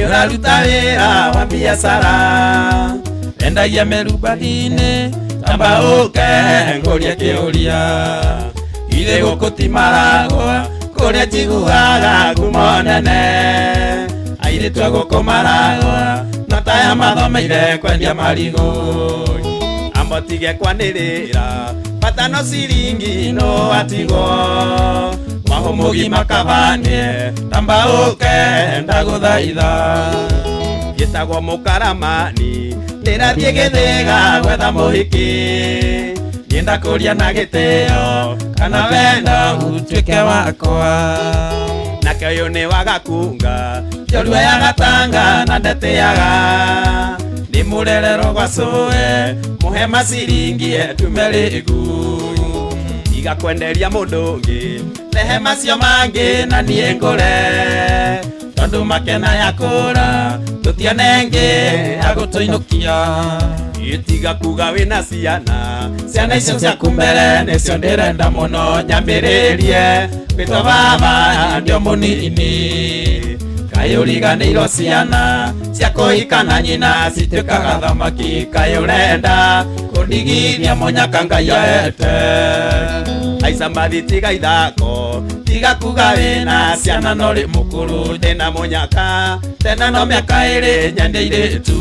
Nĩũraruta wĩra wa biacara endagia mĩrubani-inĩ tamba ũke ngũrie kĩũria ithe gũkũ ti maragwa kũrĩa njiguaga ngumo nene airĩtu a gũkũ maragwa na taya mathomeire kwendia marigũ amotige kwanĩrĩra bata no ciringi no atigwo maho mũgima kabanie tamba ũke ndagũthaitha gĩtagwo mũkaramani ndĩrathiĩ gĩthĩga gwetha mũhiki ngĩenda kũria na gĩtĩo kana wenda ũtuĩke wakwa nake ũyũ nĩ wagakunga njorua ya gatanga na ndetĩaga nĩ mũrerero gwa cũe mũhe maciringi etume rĩgu tiga kwenderia mũndũ ũngĩ rehe macio mangĩ na niĩ ngũre tondũ makena yakũra tũtione ĩngĩ ya gũtũinũkia itiga kuga wĩna ciana ciana icio ciaku mbere nĩcio ndĩrenda mũno nyambĩrĩrie gwĩtwo baba ndio mũnini kaĩ ũriganĩirwo ciana cia kũhika na nyina cituĩkaga thamaki kaĩ ũrenda kũndigithia mũnyaka Ngai oete aica mbathi tiga ithako tiga kuga wĩna ciana no rĩ mũkũrũ ndĩna mũnyaka tena no mĩaka ĩrĩ nyende irĩtu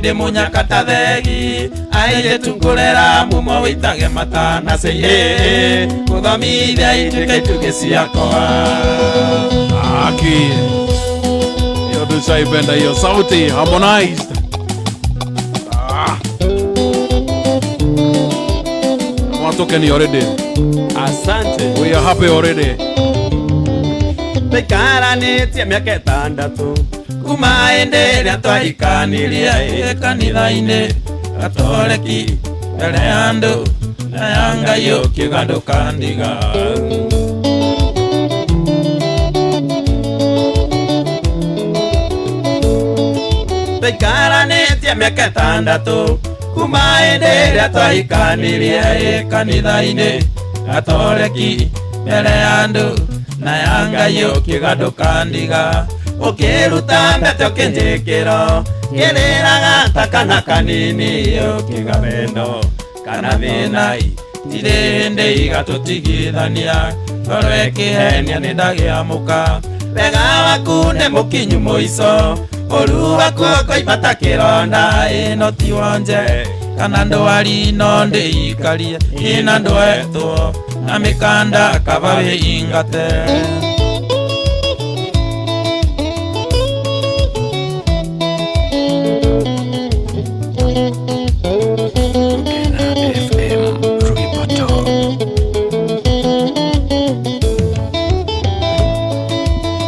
ndĩ mũnyaka ta thegi airĩtu ngũrera mumo wĩitage mata na ceĩ gũthomithia ituĩke itugĩ ciakwa. Aki. Hiyo tushaipenda hiyo sauti harmonized. Ah. Watokeni already. Asante. We are happy already. Tũikaranĩtie mĩaka ĩtandatũ kuma hĩndĩ ĩrĩa twahikanirie ĩ kanitha-inĩ gatoreki mbere ya andũ na ya Ngai ũkiuga ndũkandiga. Tũikaranĩtie mĩaka ĩtandatũ kuma hĩndĩ ĩrĩa twahikanirie ĩ kanitha-inĩ gatoreki mbere ya andũ na ya Ngai ũkiuga ndũkandiga ũkĩruta mbete ũkĩnjĩkĩra ngĩrĩraga ta kana kanini ũkiuga wendo kana thĩna tirĩ hĩndĩ igatũtigithania ngoro ĩkĩhenia nĩ ndagĩamũka wega waku nĩ mũkinyu mũico ũru waku ũkoima ta kĩronda ĩno ti wonje kana ndwari no ndĩikarie ĩna ndwetwo na mĩkanda kaba wĩingate. FM Ruipoto.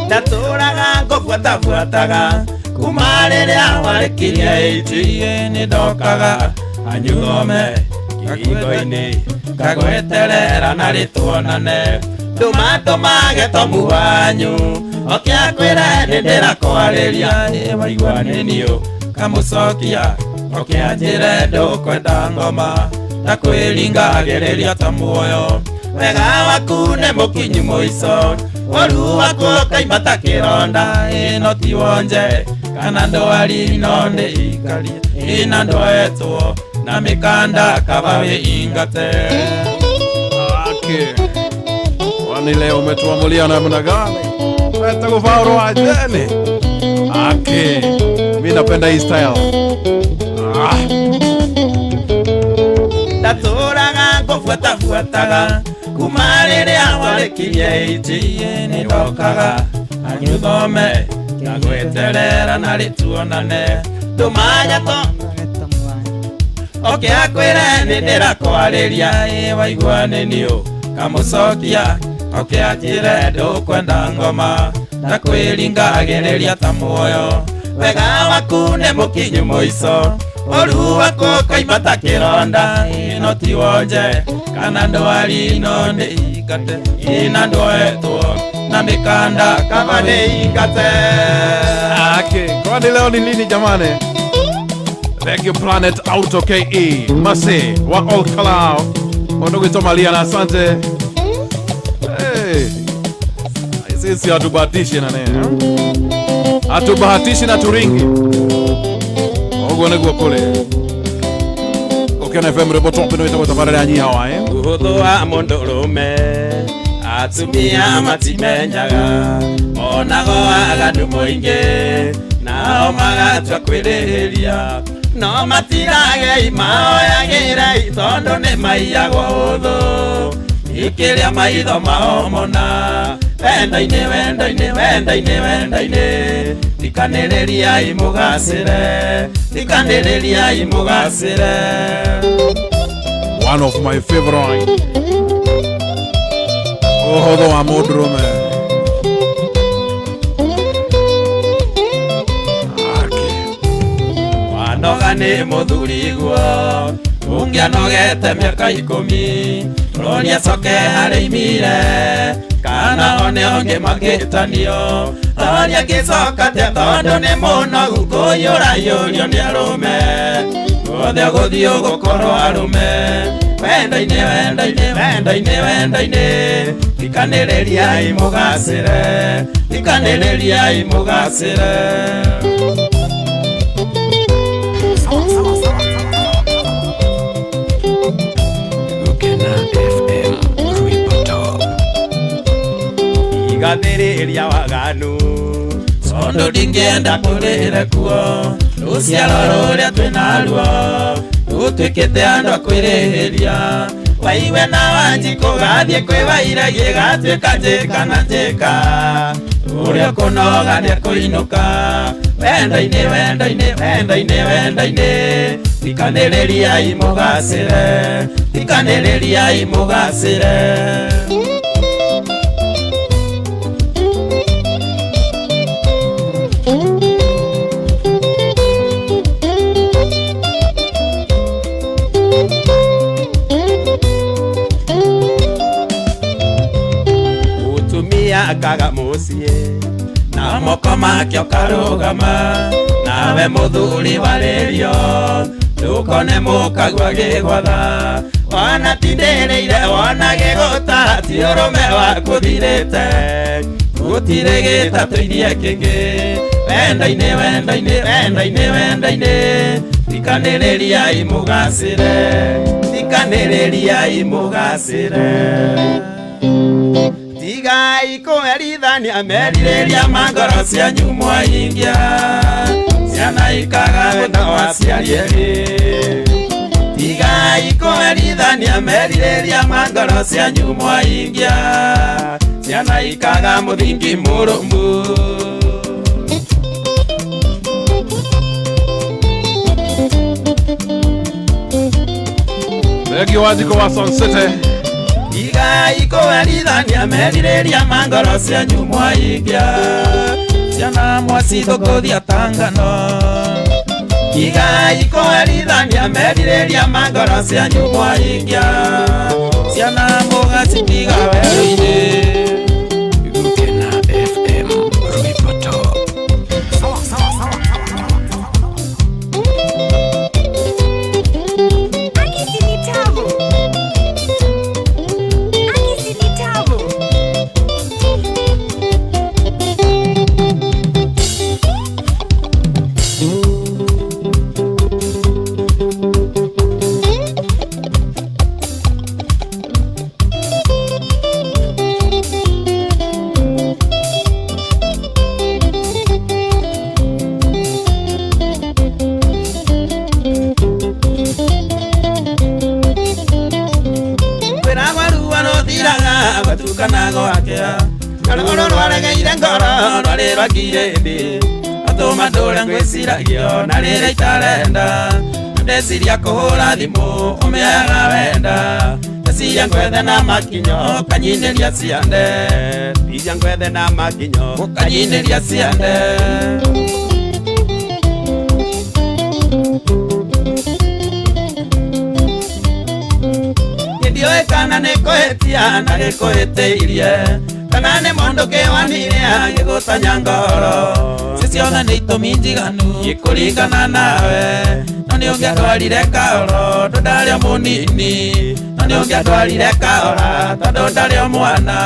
Ndatũraga ngũbuatabuataga kuma rĩrĩa warĩkirie ĩtiĩ nĩ ndokaga anyuthome kĩhingo-inĩ ngagweterera na rĩtuonane ndũma ndũmage tomu wanyu oke akwĩre nĩ ndĩrakwarĩria ĩ waigua nĩ niũ kamũcokia oke anjĩre ndũkwenda ngoma ndakwĩringagĩrĩria ta muoyo wega waku nĩ mũkinyu mũico ũru waku ũkaima ta kĩronda ĩno ti wonje kana ndwari no ndĩikarie ĩna ndwetwo na mĩkanda kaba wĩingate. Okay. Kwani leo umetuamulia namna gani? Nataka ajeni. Okay. Mimi napenda hii style. Ah. Ndatũraga ngũbuatabuataga kuma rĩrĩa warĩkirie ĩtiĩ nĩ ndokaga anyuthome ngagweterera na rĩtuonane ndũmanya to oke akwĩre nĩ ndĩrakwarĩria ĩ waigua nĩ niũ kamũcokia oke anjĩre ndũkwenda ngoma ndakwĩringagĩrĩria ta muoyo wega waku nĩ mũkinyu mũico ũru waku ũkoima ta kĩronda ĩno ti wonje kana ndwari no ndĩingate ĩna ndwetwo na mĩkanda kaba ndĩingate. Okay. Kwani leo ni lini jamani? Thank you Planet Auto KE. Mase wa All Kalau. Ondogo Malia na asante. Hey. Sisi hatubatishi na nini. Hatubahatishi na turingi. Ũguo nĩguo kũrĩ. Gũkena FM rwĩmbo top ĩno ĩtagwo tabarĩra ya nyiha waĩ. Ũhũthũ wa mũndũrũme atumia matimenyaga, monago waganu mũingĩ nao magatua kwĩrĩhĩria, no matiragei maoyagĩrei tondũ nĩ maiyagwo ũthũ ikĩrĩa maitho mao mona. Wenda-inĩ, wenda-inĩ, wenda-inĩ, wenda-inĩ, thikanĩrĩriai mũgacĩre, thikanĩrĩriai mũgacĩre. One of my favorite. Ũhũthũ wa mũndũrũme. Okay. Wanoga nĩ mũthuri guo ũngĩanogete mĩaka 10, roria coke harĩ imire kana one ũngĩ makĩtanio, roria kĩcoka tia tondũ nĩ mũnogu kũiyũrayũrio nĩ arũme, guothe ũgũthiĩ ũgũkorwo arũme. Wenda-inĩ, wenda-inĩ, wenda-inĩ, wenda-inĩ, thikanĩrĩriai mũgacĩre, thikanĩrĩriai mũgacĩre. Gukena FM Rwimbo Top. Igathĩrĩria waganu tondũ ndingĩenda kũrĩre kuo, rũciaro rũrĩa twĩnaruo rũtuĩkĩte andũ a kwĩrĩhĩria. Waiwe na Wanjikũ gathiĩ kwĩ Wairegi gatuĩka njĩka na njĩka, ũrĩa ũkũnoga nĩekũinũka. Wenda-inĩ, wenda-inĩ, wenda-inĩ, wenda-inĩ, thikanĩrĩriai mũgacĩre, thikanĩrĩriai mũgacĩre. Mũtumia akaga mũciĩ na moko make ũkarũgama, nawe mũthuri warĩrio ndũkone mũkagua gĩgwatha. Wona tindĩrĩire wona gĩgũta ti ũrũme waku ũthirĩte, gũtirĩ gĩtatũirie kĩngĩ. Wenda-inĩ, wenda-inĩ, wenda-inĩ, wenda-inĩ, thikanĩrĩriai mũgacĩre, thikanĩrĩriai mũgacĩre. Tigai kũherithania merirĩria ma ngoro cianyu mwahingia, ciana ikaga wendo wa aciari erĩ. Tigai kũherithania merirĩria ma ngoro cianyu mwahingia, ciana ikaga mũthingi mũrũmu. Thank you Wanjikũ wa Sun City. Tigai kũherithania merirĩria ma ngoro cianyu mwahingia, ciana mwacithũkũthia ta ngano. Tigai kũherithania merirĩria ma ngoro cianyu mwahingia, ciana mũgacitiga werũ-inĩ. Gukena FM Rwimbo Top. Akisi ni tamu. Akisi ni tamu. Kwĩragwa ruo rũthiraga gwatukana gwakĩa, rũrũ rwaregeire ngoro rwarĩ rwa ngirĩndĩ, atũma ndũre ngwĩciragio na rĩrĩa itarenda. Ndeciria kũhũra thimũ ũmĩaga wenda, ndeciria ngwethe na makinyo ũkanyinĩria ciande, ndeciria ngwethe na makinyo ũkanyinĩria ciande. Ndiũĩ kana nĩ kũhĩtia na gĩkũhĩtĩirie, kana nĩ mũndũ kĩwanire agĩgũtanya ngoro. Ci ciothe nĩ itũmi njiganu ikũringana nawe, no nĩ ũngĩatwarire kaoro ndũ ndarĩ o mũnini, no Nĩ ũngĩatwarire kahora tondũ ndarĩ o mwana.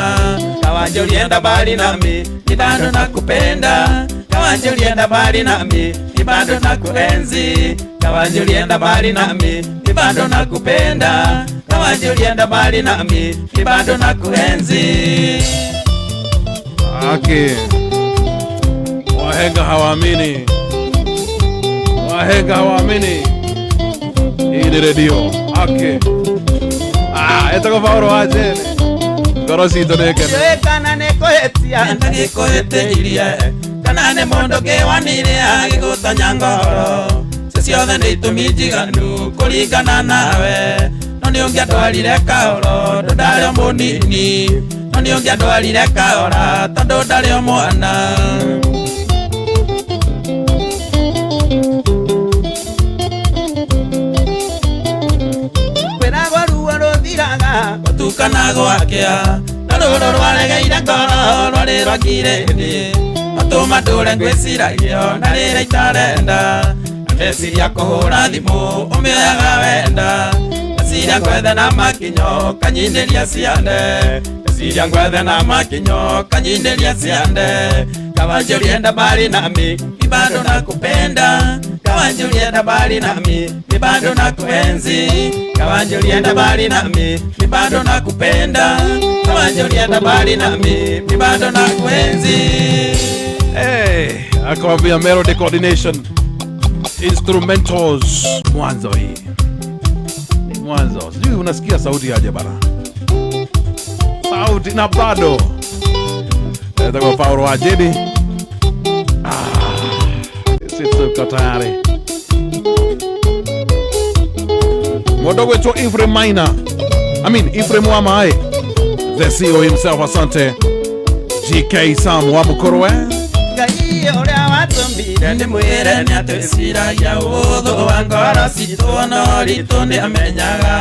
Kawanja ulienda mbali nami ni bado nakupenda. Kawanja ulienda mbali nami ni bado nakuenzi. Kawanja ulienda mbali nami ni bado nakupenda. Kawanja ulienda mbali nami ni bado nakuenzi. Okay. Wahenga hawaamini. Wahenga hawaamini. Hii ni redio. Okay. Etagwo Paulo wa Njene. Ngoro citũ nĩ kene. Kana nĩ kũhĩtia ndagĩkũhĩtĩirie, kana nĩ mũndũ kĩwanire agĩgũtonya ngoro. Cio ciothe nĩ itũmi njiganu kũringana nawe. No nĩ ũngĩatwarire kahoro tondũ ndarĩ o mũnini. No nĩ ũngĩatwarire kahora tondũ ndarĩ o mwana. Kwĩragwo ruo rũthiraga gũtukana gwakĩa, na rũrũ rwaregeire ngoro rwarĩ rwa kirĩndĩ. Matũma ndũre ngwĩciragia na rĩrĩa itarenda. Ndeciria kũhũra thimũ ũmĩoyaga wenda. Ndeciria ngwethe na makinyo kanyinĩria ciande. Ndeciria ngwethe na makinyo kanyinĩria ciande. Kawanja ulienda mbali nami ni bado nakupenda. Kawanja ulienda mbali nami ni bado nakuenzi. Kawanja ulienda mbali nami ni bado nakupenda. Kawanja ulienda mbali nami ni bado nakuenzi. Hey, akwambia melody coordination instrumentals. Mwanzo hii ni mwanzo. Sijui unasikia sauti aje bana. Sauti na bado. Etagwo Paulo wa Njene. Sisi tuko tayari. Mũndũ gwĩtwo Ephraim Maina. I mean Ephraim wa Mae. The CEO himself, asante. GK Sam wa Mukorwe. Ngai ũrĩa watũmbire nĩ mwĩre nĩ atwĩciragia ũthũ wa ngoro citũ no ritũ nĩ amenyaga.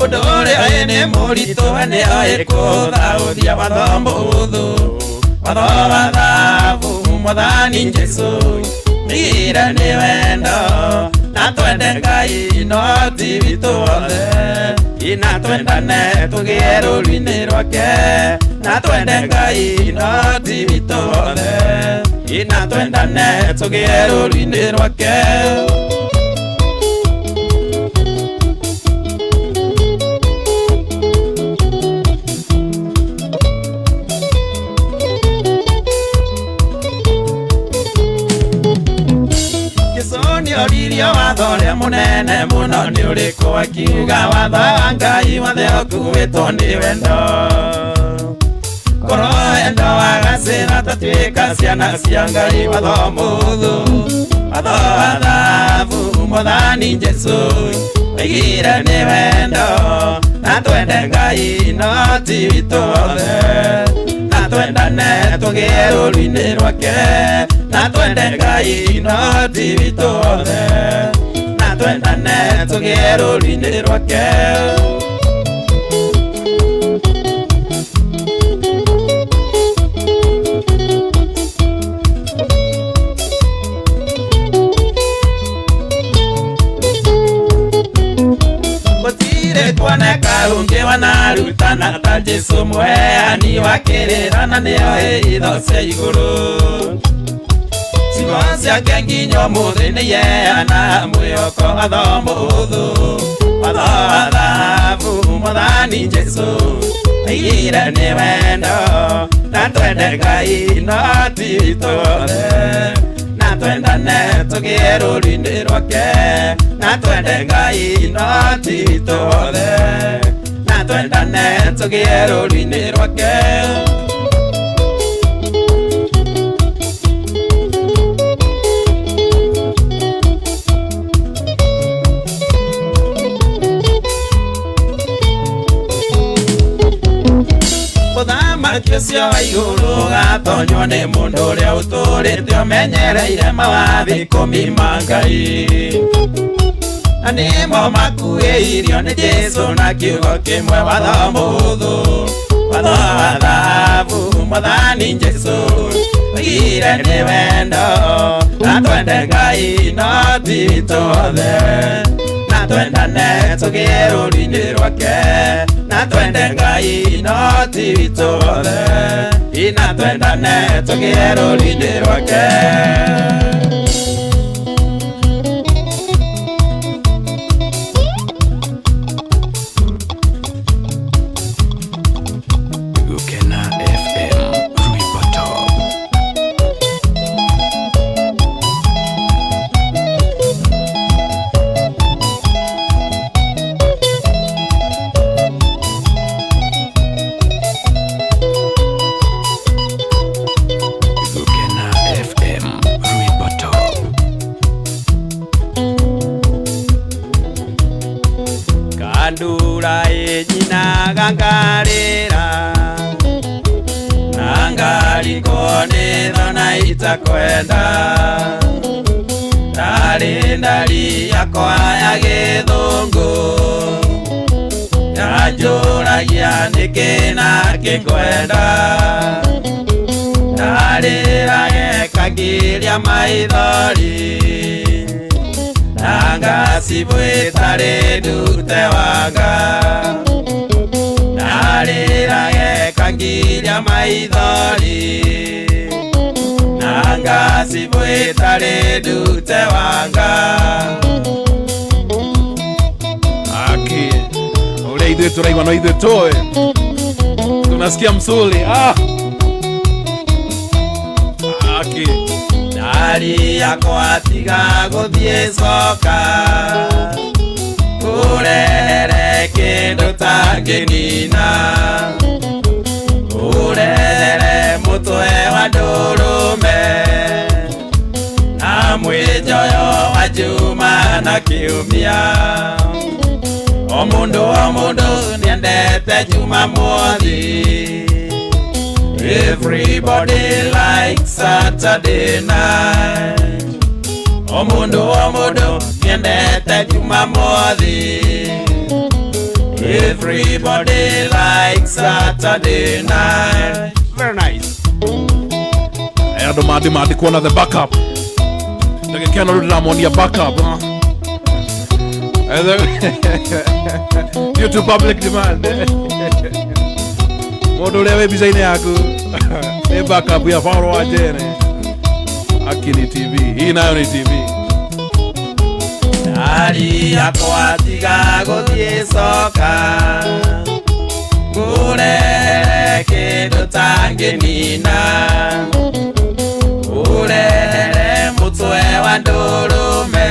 Ũndũ ũrĩa ĩ nĩ mũritũ we nĩ oĩ kũthaũthia watho mũhũthũ. Watho wa thabu mwathani Jesũ nĩgire nĩ wendo. Na twende Ngai no ti witũ wothe. Na twendane tũgĩe rũũru-inĩ rwake. Na twende Ngai no ti witũ wothe. Na twendane tũgĩe rũũru-inĩ rwake. Oririo watho ũrĩa mũnene mũno nĩ ũrĩkũ akiuga watho wa Ngai wothe ũkuĩtwo nĩ wendo. Korwo wendo wagacĩra tũtuĩka ciana cia Ngai watho mũhũthũ. Watho wa thabu mwathani Jesũ oigire nĩ wendo. Na twende Ngai no ti witũ wothe. Na twendane tũgĩe rũũru-inĩ rwake. Na twende Ngai no ti witũ wothe. Na twendane tũgĩe rũũru-inĩ rwake. Gũtirĩ kuoneka ũngĩ wanarutana ta Jesũ mũheani wa kĩrĩra na nĩoĩ itho cia igũrũ. Ciugo ciake nginya ũmũthĩ nĩiheanaga mwĩhoko watho mũhũthũ. Watho wa thabu mwathani Jesũ oigire nĩ wendo. Na twende Ngai no ti witũ wothe. Na twendane tũgĩe rũũru-inĩ rwake. Na twende Ngai no ti witũ wothe. Na twendane tũgĩe rũũru-inĩ rwake. Ũthamaki ũcio wa igũrũ ũgatonywo nĩ mũndũ ũrĩa ũtũrĩte ũmenyereire mawatho ikũmi ma Ngai. Na nĩmo makuĩirio nĩ Jesũ na kiugo kĩmwe watho mũhũthũ. Watho wa thabu mwathani Jesũ oigire nĩ wendo. Na twende Ngai no ti witũ wothe. Na Twendane tũgĩe rũũru-inĩ rwake na twende Ngai no ti witũ othe na twendane tũgĩe rũũru-inĩ rwake. Gukena FM Rwimbo Top. Gukena FM Rwimbo Top. Kandura ĩnyinaga ngarĩra na ngarigwo nĩ thona itakwenda ndarĩ ndari yakwa ya gĩthũngũ yanjũragia nĩkĩ na kĩngwenda ndarĩrage kangiria maithori nanga sibwĩtarĩ ndute wanga ndarĩrage kangiria maithori nanga sibwĩtarĩ ndute wanga. Aki ũrĩa ithuĩ tũraigua no ithuĩ tũĩ tunasikia msuli ah. Aki Ndari yakwa tiga gũthiĩ coka ũrehere kĩndũ tangĩnina ũrehere mũtwe wa ndũrũme na mwĩnjoyo wa Juma na Kiumia. O mũndũ o mũndũ nĩendete Jumamothi. Everybody likes Saturday night. O mũndũ o mũndũ nĩendete Jumamothi. Everybody likes Saturday night. Very nice. Andũ mandi kuona the backup ndagĩka ĩno rĩu ndĩramonia backup huh? Due to public demand mũndũ ũrĩa wĩ mbica-inĩ yaku nĩ backup ya Paul wa Njere. Aki ni TV hii nayo ni TV. Ndari yakwa tiga gũthiĩ coka ngũrehere kĩndũ tangĩnina ũrehere mũtwe wa ndũrũme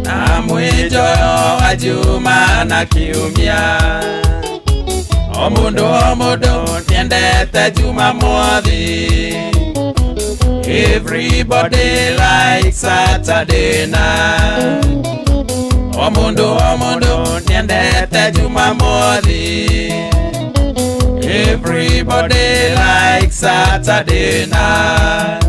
na mwĩnjoyo wa Juma na Kiumia. O mũndũ o mũndũ nĩendete Jumamothi. Everybody likes Saturday night. O mũndũ o mũndũ nĩendete Jumamothi. Everybody likes Saturday night.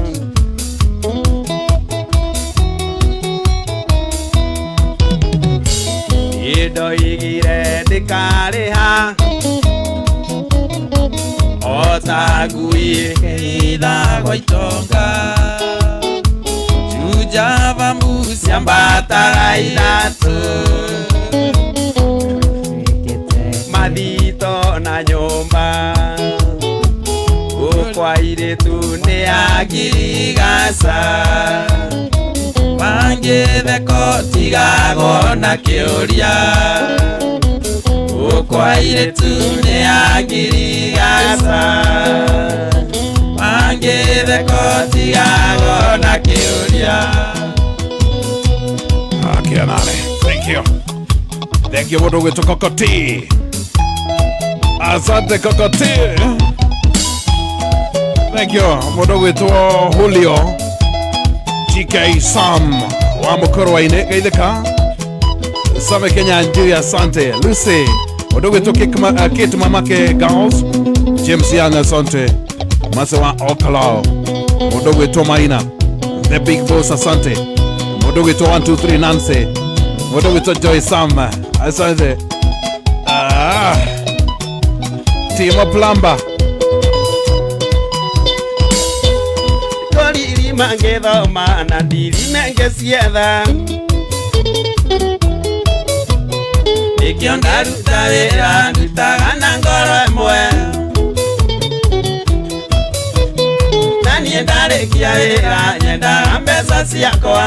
Ndoigire ndikarĩha o ta ngui ĩhithagwo itonga Jujava ciambataga ithatũ mathito na nyũmba gũkwa airĩtu nĩ a ngirigaca mangĩtheko tigagwo na kĩũria gũkwa airĩtu nĩ a ngirigaca mangĩtheko tigagwo na kĩũria. Aki anane. Thank you. Thank you mũndũ ũgwĩtwo Kokoti. Asante Kokoti. Thank you mũndũ ũgwĩtwo Julio GK Sam wa Mũkorwa-inĩ geithĩka. Same Kenya Njui asante. Lucy mũndũ ũgwĩtwo Kate Mamake Girls James Young asante. Mase wa Okalao mũndũ ũgwĩtwo Maina The Big Boss asante. Mũndũ ũgwĩtwo 123 Nancy mũndũ ũgwĩtwo Joy Sam asante. Timo Plumber Ngĩthoma na ndirime ngĩcietha Nikio ndaruta wĩra ndutaga na ngoro ĩmwe. Na niĩ ndarĩkia wĩra nyendaga mbeca ciakwa.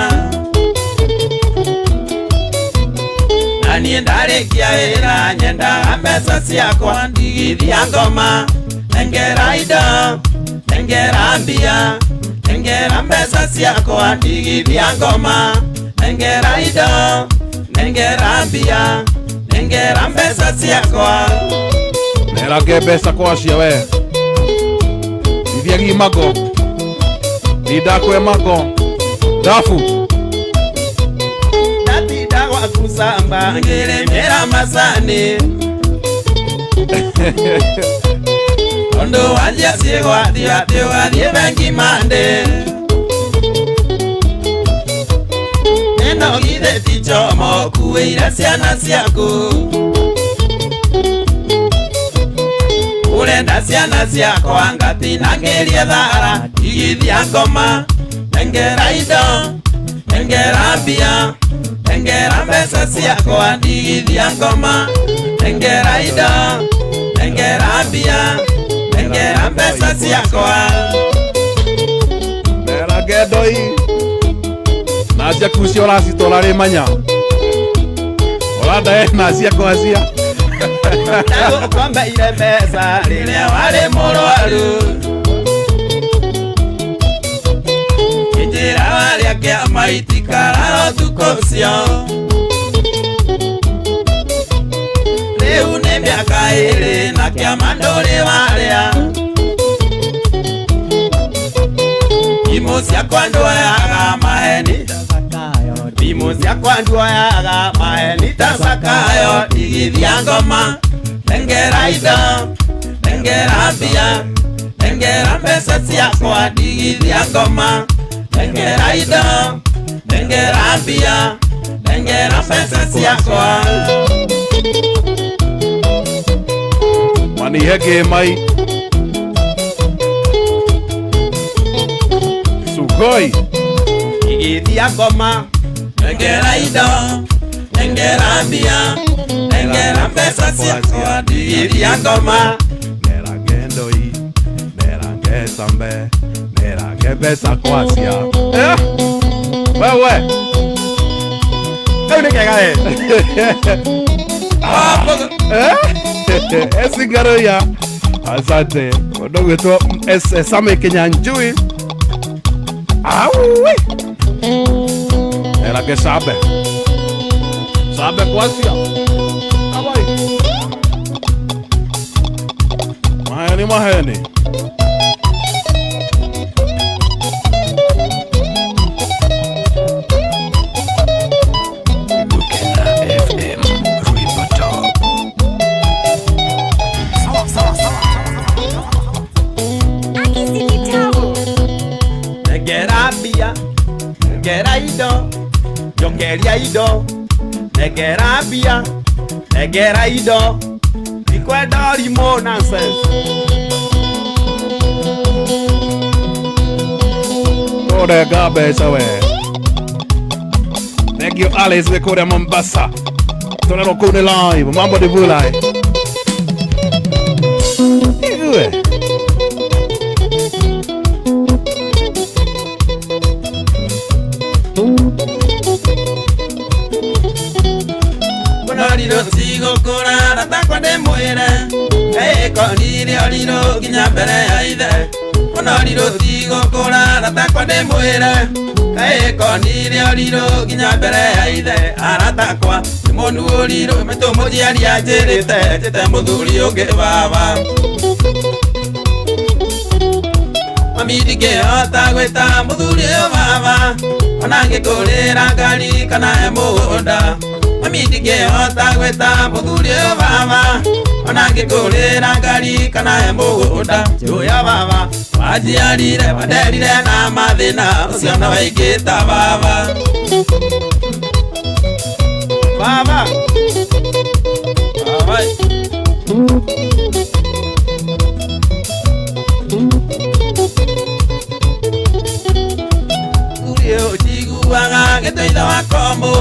Na niĩ ndarĩkia wĩra nyendaga mbeca ciakwa. Ndigithia ngoma nengera indo nengera mbia nengera mbeca ciakwa. Ndigithia ngoma nengera indo nengera mbia nengera mbeca ciakwa. Nerage mbeca kwacia we. Ithiagi mago. Ndindakwe mago. Ndabu. Ndatinda gwaku camba ngĩrĩmĩra macani. Tondũ wanjia ciĩgwatio atĩ ũgathiĩ bengi Monday. Ĩno githĩ ti njomo ũkuĩire ciana ciaku. Ũrenda ciana ciakwa ngatinangĩrie thara. Ndigithia ngoma nengera indo nengera mbia nengera mbeca ciakwa. Ndigithia ngoma nengera indo nengera mbia nengera mbeca ciakwa. Nerage ndoi. Na ciaku cio ũracitwara rĩ manya. Ũrandae na ciakwa cia. Ndagũkombeire mbeca rĩrĩa warĩ mũrwaru. Njĩra warĩa kĩama itikarara ũtukũ ũcio. Rĩu nĩ mĩaka ĩĩrĩ na kĩama ndũrĩ warĩa. Thimũ ciakwa ndwoyaga maheni. Thimũ ciakwa ndwoyaga maheni ta Zakayo. Ndigithia ngoma nengera indo nengera mbia nengera mbeca ciakwa. Ndigithia ngoma nengera indo nengera mbia nengera mbeca ciakwa. Manihege mai. Sugoi. Ndigithia ngoma nengera indo nengera mbia nengera mbeca ciakwa. Ndigithia ngoma nerage ndoi nerage sambe nerage mbeca kwacia. Wewe kau nĩ kega we. Esingaroya. Asante. Mũndũ ũgwĩtwo Same Kinyanjui. Aui. Nerage sabe. Sabe kwacia. Abai. Maheni maheni. Gukena FM Rwimbo Top. Akisi ni tamu. Nengera mbia nengera indo njokeria indo nengera mbia nengera indo ndikwenda ũrimũ nonsense. Ũrenga mbeca we. Thank you Alice wĩ kũrĩa Mombasa. Tũrerwo kũu nĩ live. Mambo ni vulai. Igue. Mũnoriro tigũkũra ratakwa ndĩmwĩre ĩkonire ũrirũ nginya mbere ya ithe. Mũnoriro tigũkũra ratakwa ndĩmwĩre ĩkonire ũrirũ nginya mbere ya ithe. Aratakwa nĩ mũnu ũrirũ maitũ mũnjiari anjĩrĩte njĩte mũthuri ũngĩ baba. Mami ndingĩhota gwĩta mũthuri ũyũ baba ona ngĩkũrĩra ngari kana he mũgũnda. Mami ndingĩhota gwĩta mũthuri ũyũ baba ona ngĩkũrĩra ngari kana he mũgũnda. Njũya baba wanjiarire wanderire na mathĩna ũcio na waingĩta baba. Baba. Baba. Mũthuri ũyũ njiguaga gĩtũitho wa komũ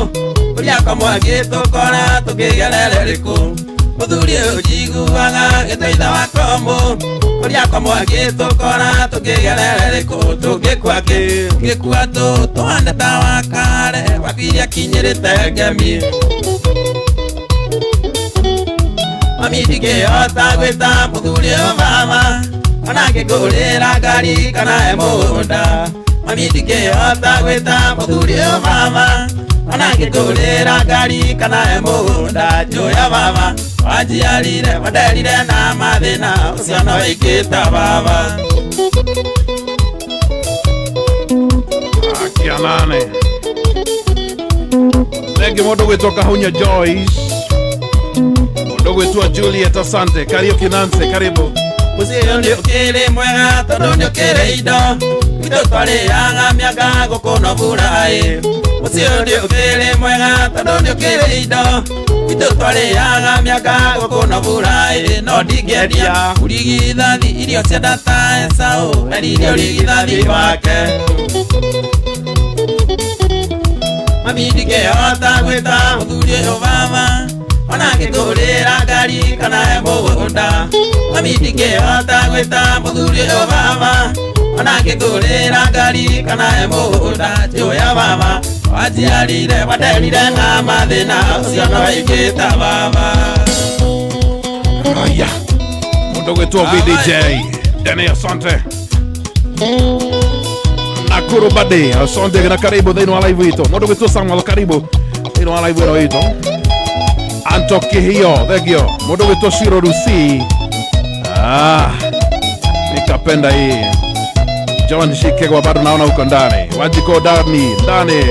Ũrĩa kwa mwaki tũkora tũkĩgerere rĩkũ Mũthuri ũnjiguaga gĩtũitha wa komũ Ũrĩa kwa mwaki tũkora tũkĩgerere rĩkũ Tũngĩkua kĩ tũngĩkua tũ tũhane ta wa kare Wakiria akinyĩrĩte ngemi Mami ndingĩhota gwĩta mũthuri ũyũ mama Ona ngĩngũrĩra ngari kana he mũgũnda Mami ndingĩhota gwĩta mũthuri ũyũ mama Ona ngĩngũrĩra ngari kana he mũgũnda Njũya mama wanjiarire wanderire na mathĩna ũcio no ingĩta baba Akia nane. Thank you mũndũ gwĩtwo Kahunya Joyce. Mũndũ gwĩtwo Juliet, asante. Kariuki Nancy, karibu. Mũciĩ ũyũ nĩ ũkĩrĩ mwega tondũ nĩ ũkĩrĩ indo Itũ twarĩaga mĩanga gũkũ no mbura-ĩ Mũciĩ ũyũ nĩ ũkĩrĩ mwega tondũ nĩ ũkĩrĩ indo Itũ twarĩaga mĩanga gũkũ no mbura-ĩ No ndingĩendia ũrigithathi irio cia ndata Esau Endirie ũrigithathi wake Mami ndingĩhota gwĩta mũthuri ũyũ baba Ona ngĩngũrĩra ngari kana he mũgũnda Mami ndingĩhota gwĩta mũthuri ũyũ baba Ona ngĩngũrĩra ngari kana he mũgũnda Njũya baba wanjiarire wanderire na mathĩna ũcio no ingĩta baba Aya. Mũndũ gwĩtwo VDJ Dene, asante. Nakuru Bade, asante na karibu thĩinĩ wa live witũ. Mũndũ gwĩtwo Samuel, karibu thĩinĩ wa live ĩno witũ. Anto Kihio, thank you. Mũndũ gwĩtwo Shiro Rusi. Ah, nikapenda hii. John Shikegwa bado naona uko ndani. Wajiko Dani, ndani.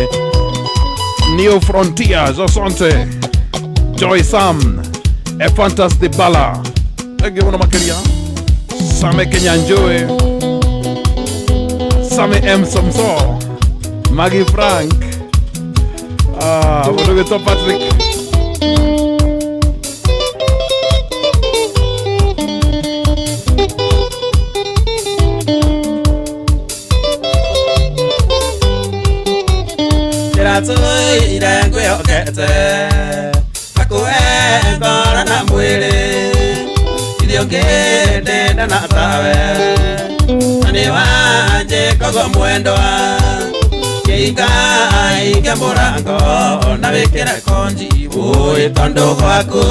New Frontiers, asante. Joy Sam, Efantas de Bala. Thank you mũno makĩria. Same Kenyanjue. Same M Samso. Maggie Frank. Ah, mũndũ gwĩtwo Patrick. Ndĩratũire ngwĩhokete Ngakũhe ngoro na mwĩrĩ Ithe ũngĩndenda na tawe Na nĩ wanjĩkagwo mwendwa Kĩinga inge mũrango na wĩkĩre konji Ũĩ tondũ gwaku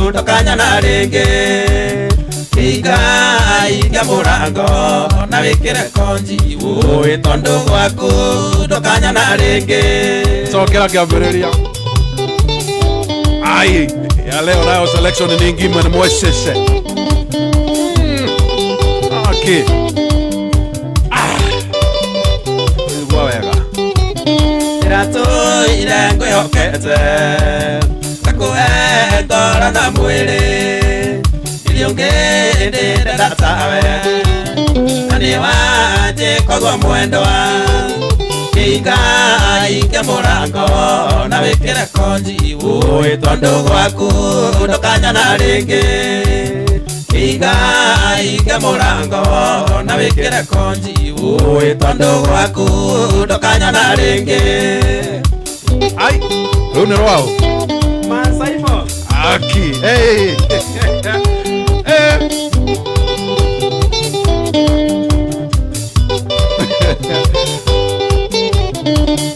ndũkanyona rĩngĩ Kĩinga inge mũrango na wĩkĩre konji Ũĩ tondũ gwaku ndũkanyona rĩngĩ Cokera kĩambĩrĩria. Ai, ya leo nayo selection ni ngima ni mwesheshe. Okay. Ah. Igua wega. Ndĩratũire ngwĩhokete Ngakũhe ngoro na mwĩrĩ Iria ũngĩndenda tawe Na nĩ wanjĩkagwo mwendwa Kĩinga inge mũrango na wĩkĩre konji Ũĩ tondũ gwaku ndũkanyona rĩngĩ Kĩinga inge mũrango na wĩkĩre konji Ũĩ tondũ gwaku ndũkanyona rĩngĩ Ai, rũu nĩ rwao. Aki. Hey. Eh.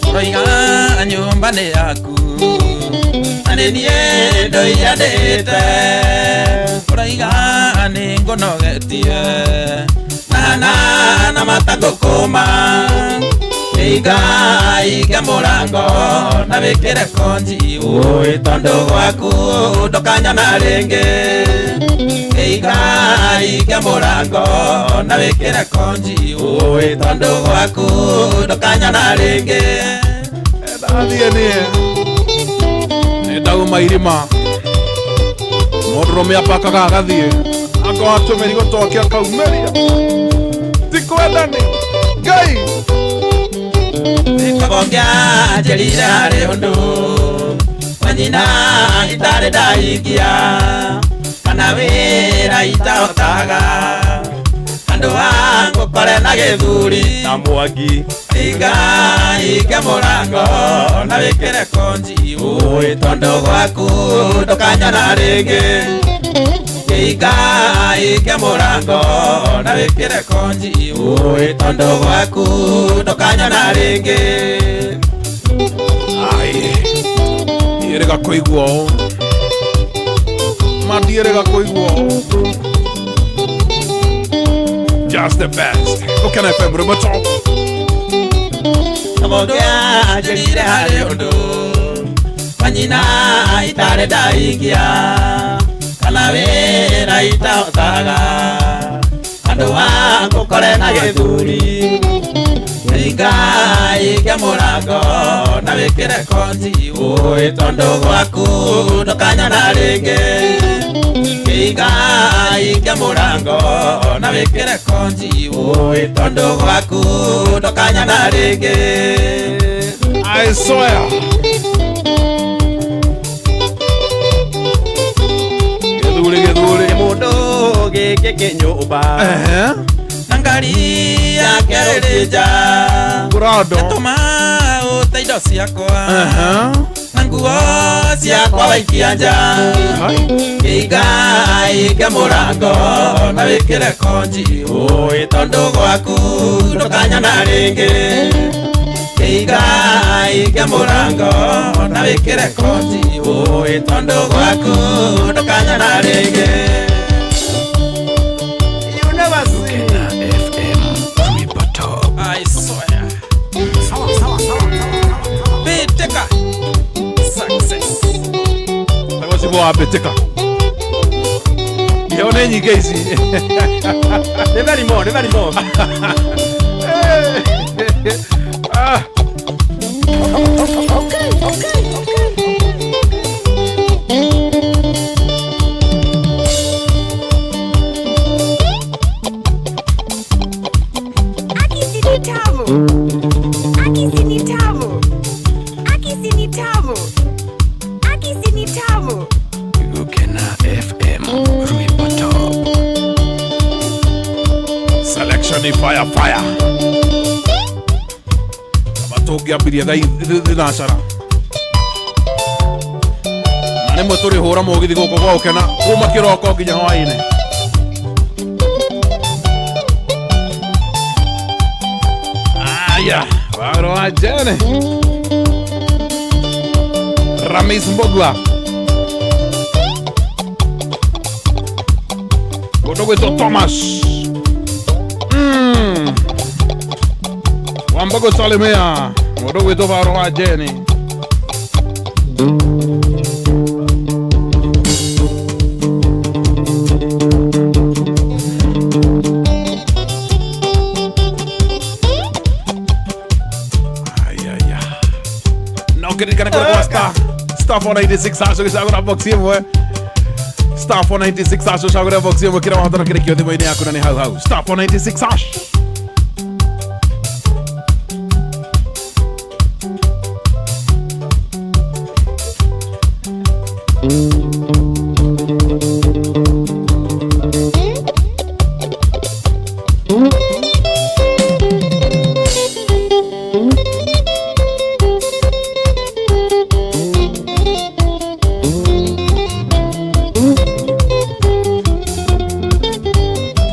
Ũroiga nyũmba nĩ yaku Na nĩ niĩ ndoiyanĩte Ũroiga nĩ ngũnogetie Na na matangũkũma Inga inga mũrango na wĩkĩre konji Ũĩ tondũ gwaku ndũkanyona rĩngĩ Inga inga mũrango na wĩkĩre konji Ũĩ tondũ gwaku ndũkanyona rĩngĩ Ndathiĩ niĩ. Nĩ ndauma irima. Mũndũrũme apakaga agathiĩ. Akoha tũmĩrigo twake akaumĩria. Ti kwendani. Ngai. Nĩkabongia njĩrire harĩ ũndũ Wanyina itarĩ ndahingia Kana wĩra itahotaga Andũ a Ngũkore na gĩthuri Na Mwangi. Iga ige mũrango na wĩkĩre konji ũĩ tondũ gwaku ndũkanyona rĩngĩ. Iga ige mũrango na wĩkĩre konji ũĩ tondũ gwaku ndũkanyona rĩngĩ. Ai, ndierega kũigua ũũ, ma ndierega kũigua ũũ. Just the best. Gũkena FM rwĩmbo top. Mũndũ anjĩrire harĩ ũndũ manyina itarĩ ndahingia kana wĩra itahotaga andũ angũkore na gĩthuri. Iga ige mũrango na wĩkĩre konji ũĩ tondũ gwaku ndũkanyona rĩngĩ. Iga ige mũrango na wĩkĩre konji ũĩ tondũ gwaku ndũkanyona rĩngĩ. I swear. Gĩthuri gĩthuri. Mũndũ gĩkĩ kĩnyũmba. Ehe. Na ngari yake ĩrĩ nja. Kurado. Ndatũma ũte indo ciakwa. Ehe. Na nguo ciakwa waikia nja. Hai. Iga ige mũrango na wĩkĩre konji ũĩ tondũ gwaku ndũkanyona rĩngĩ. Iga ige mũrango na wĩkĩre konji ũĩ tondũ gwaku ndũkanyona rĩngĩ. You never see. Gukena FM Rwimbo Top. I swear. Biteka. Success. Agocibwo wa mbĩtĩka. Iheo nĩ nyingĩ ici. Nĩ very more, nĩ very more. Ah. Akisi ni tamu. Akisi ni tamu. Akisi ni tamu. Akisi ni tamu. Gukena FM Rwimbo Top. Selection ni fire fire. Matũngĩambirie thaa thinacara na rĩmwe tũrĩhũra mũgithi gũkũ gwa gũkena kuma kĩroko nginya hwaĩ-inĩ. Aya, wagro wa Jene Ramis Mbogwa mũndũ gwĩtwo Thomas Wambogo Salimia mũndũ gwĩtwo Baro wa Jene. Ai, ai, ai. No kĩririkane kũrĩa kwa star star 496 hash ũgĩcagũra box ĩmwe, star 496 hash ũcagũre box ĩmwe kĩrĩa wahota na kĩrĩ kĩo thimũ-inĩ yaku na nĩ hau hau star 496 hash.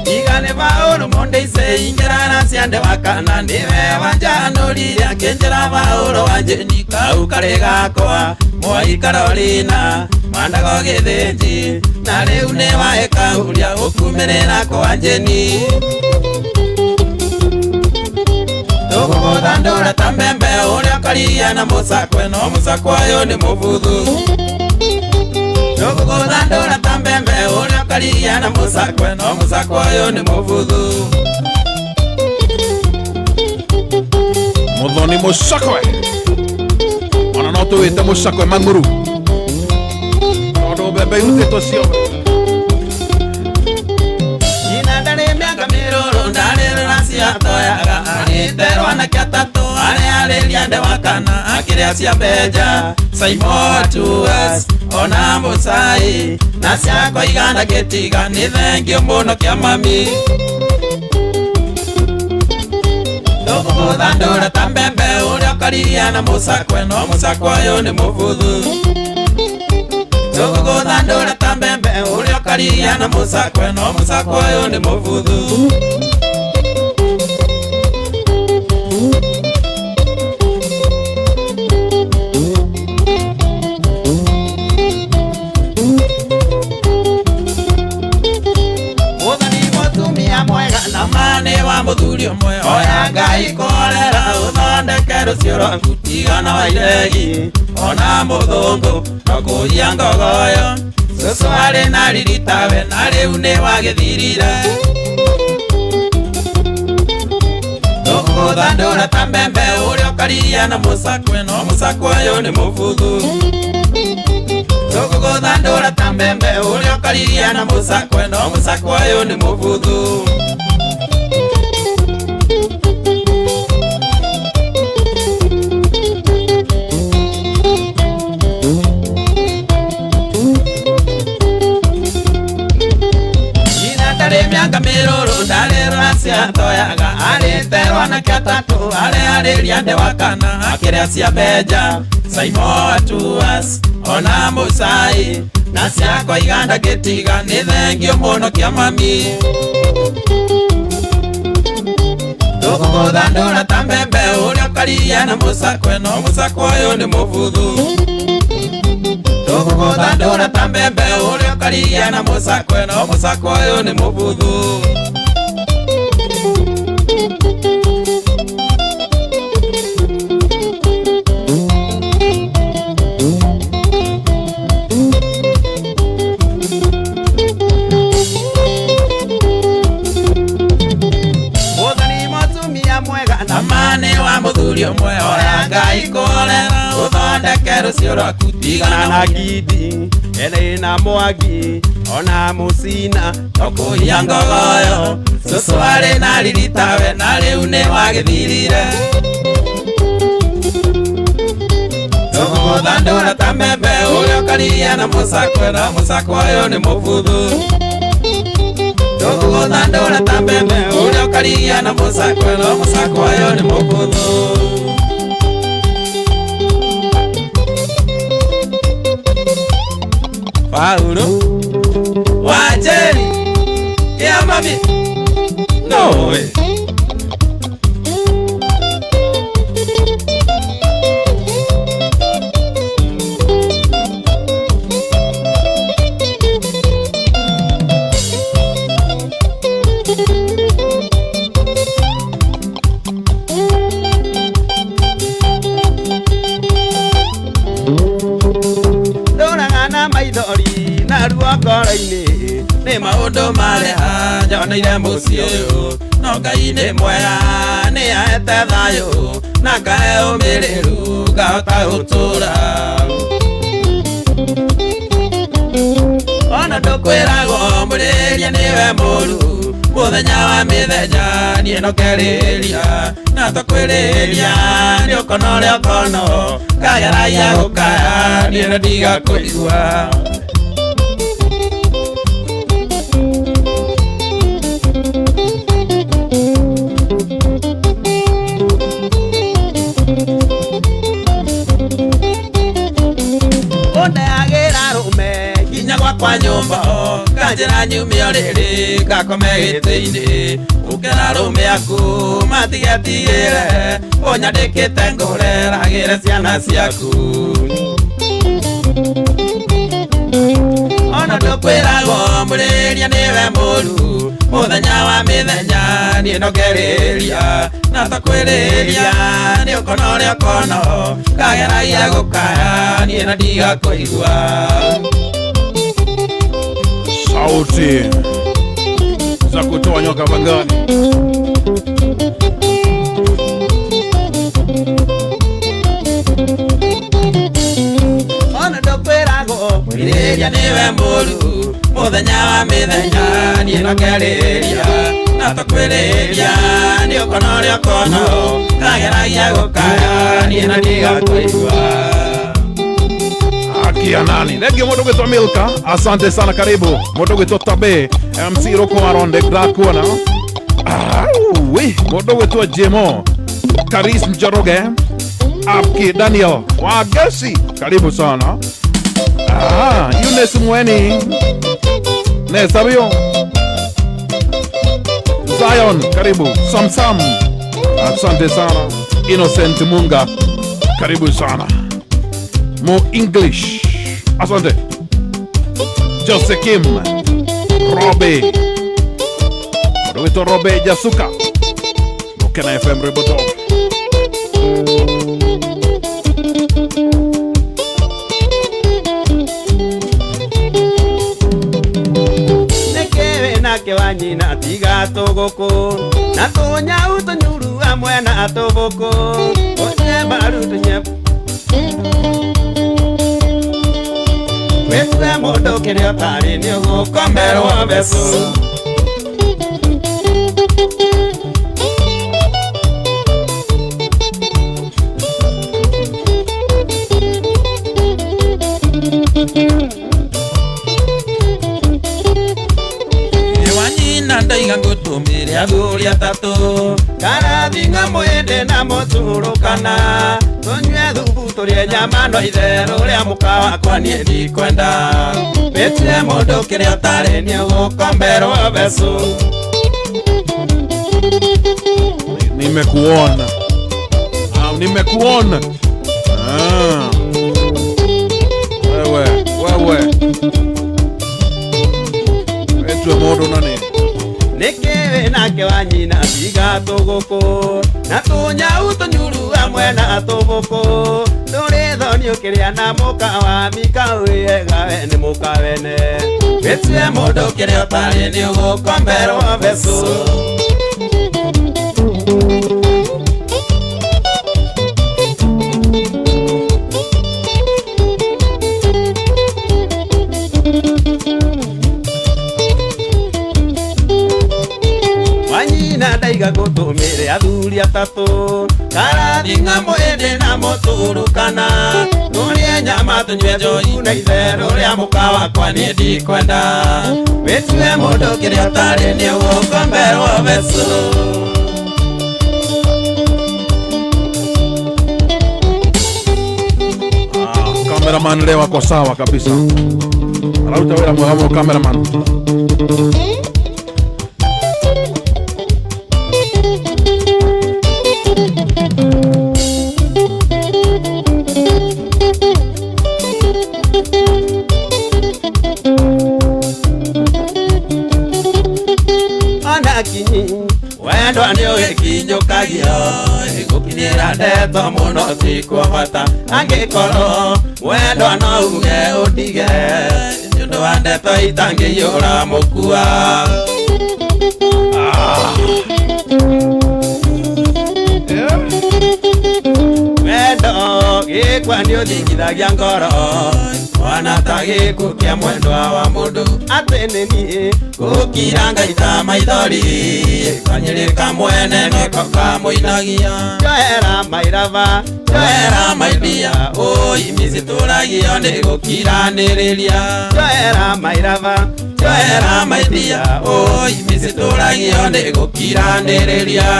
Igane baoro monde ise ingerana ciande wakana niwe wanjanũrire akĩnjĩra baũrũ wanjĩni kau karĩ gakwa mwai Carolina mandago gĩthĩnji na rĩu nĩ waĩkauria gũkumĩrĩra kwa njĩni tũgũgũthandũra ta mbembe ũrĩa ũkaria na mũcakwe no mũcakwe ũyũ nĩ mũbuthu tũgũgũthandũra ta mbembe ũrĩa ũkaria na mũcakwe no mũcakwe ũyũ nĩ mũbuthu. Muthoni mũcakwe ona no tũwĩte mũcakwe mang'ũru tondũ mbembe irutĩtwo ciothe. Nyina ndarĩ mĩaka mĩrũrũ ndarĩ rũracio atoyaga arĩte rwanake atatũ arĩa arĩria nde wa kana akĩrĩa cia mbenja Saimotuas ona Mũcai na ciakwa igana gĩtiga nĩ thengio mũno kĩa mami. Tũgũgũthandũra ta mbembe ũrĩa ũkariria na mũcakwe no mũcakwe ũyũ nĩ mũbuthu. Tũgũgũthandũra ta mbembe ũrĩa ũkariria na mũcakwe no mũcakwe ũyũ nĩ mũbuthu. Wa mũthuri ũmwe oya Ngai korera ũthondeke rũciũ rwaku tigana wa iregi ona mũthũngũ no kũiya ngogoyo cũcũ arĩ na riri tawe na rĩu nĩ wagĩthirire. Tũgũgũthandũra ta mbembe ũrĩa ũkariria na mũcakwe no mũcakwe ũyũ nĩ mũbuthu. Tũgũgũthandũra ta mbembe ũrĩa ũkariria na mũcakwe no mũcakwe ũyũ nĩ mũbuthu. Mĩaka mĩrũrũ ndarĩ ciatoyaga arĩte rwanake atatũ arĩa arĩria ndĩ wa kana akĩrĩa cia Benja Saimo Atuas ona Mũcai na ciakwa iganda ngĩtiga nĩ thengio mũno kĩa mami. Tũgũgũthandũra ta mbembe ũrĩa ũkariria na mũcakwe no mũcakwe ũyũ nĩ mũbuthu. Tũgũgũthandũra ta mbembe ũrĩa ũkariria na mũcakwe no mũcakwe ũyũ nĩ mũbuthu. Mũthoni mũtumia mwega na mane wa mũthuri ũmwe oya Ngai kũrera ũthondeke rũciũ rwaku tigana na Gidi ene na Mwangi ona Mũcina no kũiya ngogoyo cũcũ arĩ na riri tawe na rĩu nĩ wagĩthirire. Tũgũgũthandũra ta mbembe ũrĩa ũkariria na mũcakwe no mũcakwe ũyũ nĩ mũbuthu. Tũgũgũthandũra ta mbembe ũrĩa ũkariria na mũcakwe no mũcakwe ũyũ nĩ mũbuthu. Paulo Wanjeri kia mami no way. Maithori na ruo ngoro-inĩ nĩ maũndũ marĩa nyoneire mũciĩ ũyũ no Ngai nĩ mwega nĩ ahete thayũ na ngahe ũmĩrĩru ngahota gũtũũra. Ona ndũkwĩragwo mũrĩria nĩwe mũru mũthenya wa mĩthenya niĩ no kerĩria na tũkwĩrĩria nĩ ũkono ũrĩa ũkono ngageragia gũkaya niĩ no ndigakũigua. Ũndeagĩra rũme nginya gwakwa nyũmba kanjĩra nyume ũrĩrĩ ngakome gĩtĩ-inĩ ũkĩra rũme aku matigetigĩre ũnyandĩkĩte ngũreragĩre ciana ciaku. Ona ndũkwĩragwo mũrĩria nĩwe mũru mũthenya wa mĩthenya niĩ no ngerĩria na tũkwĩrĩria nĩ ũkono ũrĩa ũkono ngageragia gũkaya niĩ na ndigakũigua. Sauti za kutoa nyoka pangani. Ona ndokwĩragwo Mwĩrĩria nĩwe mũru mũthenya wa mĩthenya niĩ no ngerĩria na tũkwĩrĩria nĩ ũkono ũrĩa ũkono ngageragia gũkaya niĩ na ndigakũigua. Haki ya nani? Thank you mũndũ gwĩtwo Milka, asante sana, karibu. Mũndũ gwĩtwo Tabe, MC Roko Aronde ndakuona. We, mũndũ gwĩtwo Jemo. Karis Njoroge, Apki Daniel Wagesi, karibu sana. Eunice Mweni, Nesabio Zion, karibu. Samsam, asante sana. Innocent Munga, karibu sana. Mo English, asante. Jose Kim, Robe, Roberto Robe Jasuka, Mukena FM Reboto. Nake wa nyina tiga tũgũkũ na tũnyau tũnyuru hamwe na tũbũkũ tũnye mbaru tũnye wĩtue mũndũ kĩrĩa ũtarĩ nĩ ũgũkomerwo mbecu. Ndaiga ngũtũmĩre athuri atatũ karathinga mwĩndĩ na mũtũrũkana tũnyue thubu tũrĩe nyama no itherũ rĩa mũka wakwa niĩ ndikwenda wĩtue mũndũ kĩrĩa ũtarĩ nĩ ũgũkomberwo mbecu. Nimekuona. Nimekuona. Wewe, wewe. Wetue mũndũ nani? Nĩkĩĩ nake wa nyina tiga tũgũkũ na tũnyau tũnyuru hamwe na tũbũkũ ndũrĩ thoni ũkĩrĩa na mũka wa mika wĩega we nĩ mũka wene wĩtue mũndũ kĩrĩa ũtarĩ nĩ ũgũkomberwo mbecu. Ndaiga gũtũmĩre athuri atatũ karathinga mwĩndĩ na mũtũrũkana tũrĩe nyama tũnyue njohi na itherũ rĩa mũka wakwa niĩ ndikwenda wĩtue mũndũ kĩrĩa ũtarĩ nĩ ũgũkomberwo mbecu. Cameraman leo ako sawa kabisa. Arauta wĩra mwega mũno cameraman. Wendwa nĩ ũgĩkinyũkagio gũkinyĩra ndeto mũno ti kwa bata angĩkorwo wendwa no uge ũndige nĩ ũndũ wa ndeto itangĩiyũra mũkua. Wendo gĩkwa nĩ ũthingithagia ngoro wana ta gĩkuũ kĩa mwendwa wa mũndũ atĩ nĩ niĩ gũkira ngaita maithori kanyĩrĩ mwene nĩko kamũinagia njohera mairaba njohera maidia ũi mĩcitũragio nĩ gũkiranĩrĩria njohera mairaba njohera maidia ũi mĩcitũragio nĩ gũkiranĩrĩria.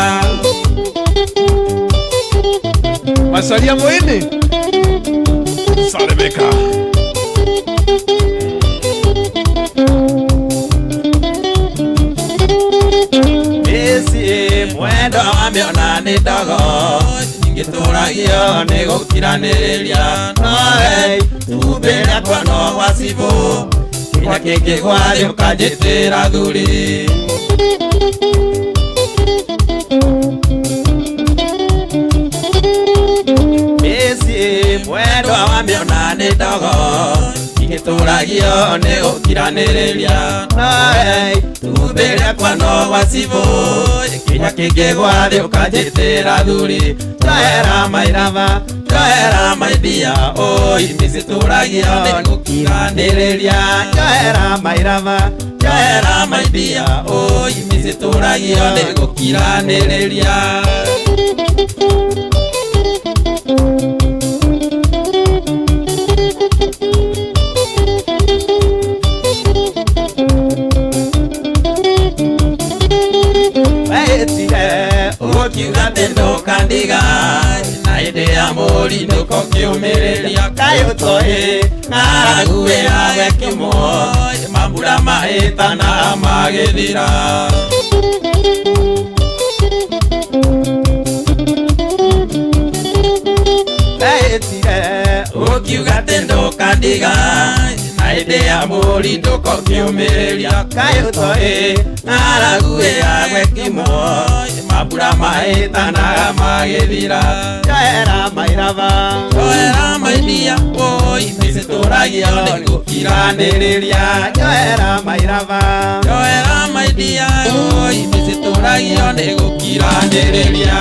Masalia Mwini Salimika. Mĩciĩ mwendwa wa mĩona nĩ ndogo ingĩtũragio nĩ gũkiranĩrĩria noe itumbĩ rĩakwa no gwa cibũ kinya kĩngĩgwa thĩ ũkanjĩtĩra thuri. Mĩciĩ mwendwa wa mĩona nĩ ndogo ingĩtũragio nĩ gũkiranĩrĩria noe itumbĩ rĩakwa no gwa cibũ kinya kĩngĩgwa thĩ ũkanjĩtĩra thuri njohera mairaba njohera maidia ũi mĩcitũragio nĩ gũkiranĩrĩria njohera mairaba njohera maidia ũi mĩcitũragio nĩ gũkiranĩrĩria. Wetire ũkiuga atĩ ndũkandiga ya mũri ndũkokĩũmĩrĩria kaĩ ũtoĩ ng'aragu ĩyawe kĩmwe mambura mahĩtana magĩthira. Ukiuga atĩ ndũkandiga na hĩndĩ ya mũri ndũkokĩũmĩrĩria kaĩ ũtoĩ ng'aragu ĩyawe kĩmwe mambura mahĩtanaga magĩthira. Njoera mairaba njoera maidia woi nĩcitũragio nĩ gũkiranĩrĩria. Njoera mairaba njoera maidia woi nĩcitũragio nĩ gũkiranĩrĩria.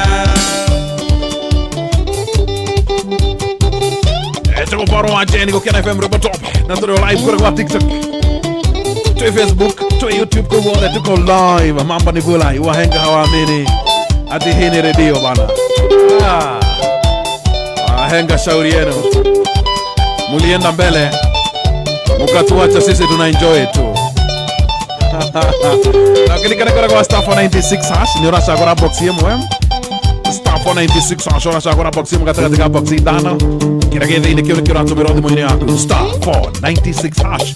Tuko paro wa Jenny Gukena FM Rwimbo Top na turi live kule kwa TikTok, tu Facebook, tu YouTube, kwa wote tuko live. Mambo ni vula, wahenga hawaamini ati hii ni redio bana. Wahenga shauri yenu, mulienda mbele mukatuacha sisi tuna enjoy tu. Lakini kana kwa star 496 hash ni urashagura box yemwe star 496 hash urashagura box yemwe katika box idano kira gĩthĩ-inĩ kĩu nĩkĩo ũratũmĩrwo thimũ-inĩ yaku star 496 hash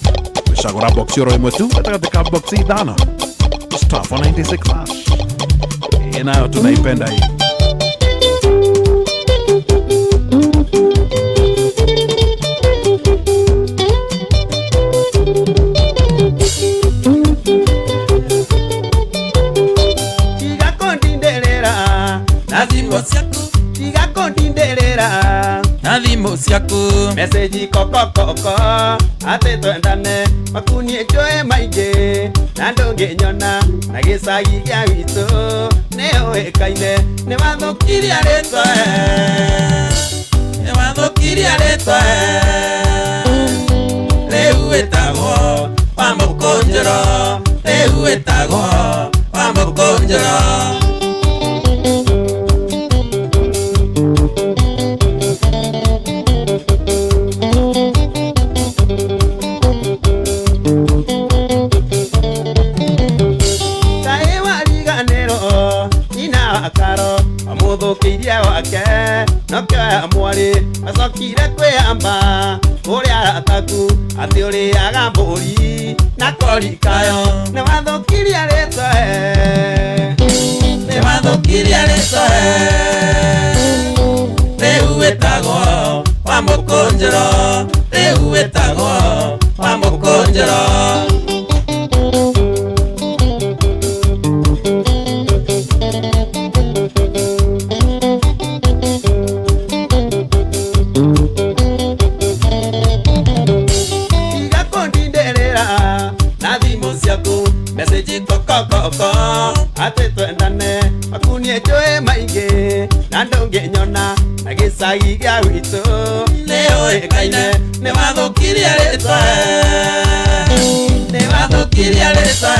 wĩcagũra box oro ĩmwe tu gatagatĩ ka box ithano star 496 hash. Hii nayo tunaipenda hii. Tiga kũndindĩrĩra na thimũ ciaku, tiga kũndindĩrĩra na thimũ ciaku, meseji kokokoko atĩ twendane makunie njũĩ maingĩ na ndũngĩnyona na gĩcagi gĩa gwitũ nĩũĩkaine nĩ wathũkirie rĩtwa nĩ wathũkirie rĩtwa rĩu wĩtagwo wa mũkũnjũro rĩu wĩtagwo wa mũkũnjũro. Mũthũkĩirie wake nokĩoya mwarĩ acokire kwĩyamba kũrĩa arataku atĩ ũrĩaga mbũri na korikayo nĩ wathũkirie rĩtwa nĩ wathũkirie rĩtwa rĩu wĩtagwo wa mũkũnjũro rĩu wĩtagwo wa mũkũnjũro. Kokoko atĩ twendane makunie njũĩ maingĩ na ndũngĩnyona na gĩcagi gĩa gwitũ nĩũĩkaine nĩ wathũkirie rĩtwa nĩ wathũkirie rĩtwa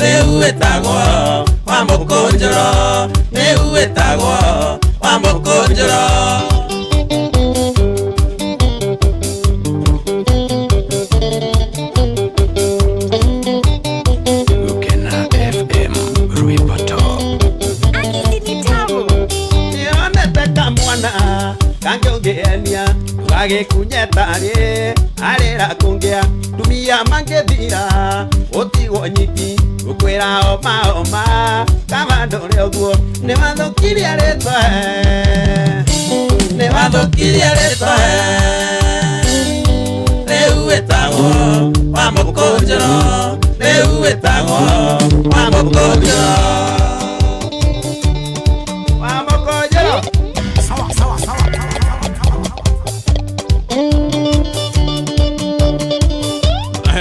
rĩu wĩtagwo wa mũkũnjũro rĩu wĩtagwo wa mũkũnjũro. Kangĩũngĩenia ndũgagĩkunye tarĩ arĩra kũngĩa tumia mangĩthira ũtigwo nyiki gũkwĩra oma oma kaba ndũrĩ ũguo nĩ wathũkirie rĩtwa nĩ wathũkirie rĩtwa rĩu wĩtagwo wa mũkũnjũro rĩu wĩtagwo wa mũkũnjũro wa mũkũnjũro. Sawa sawa sawa.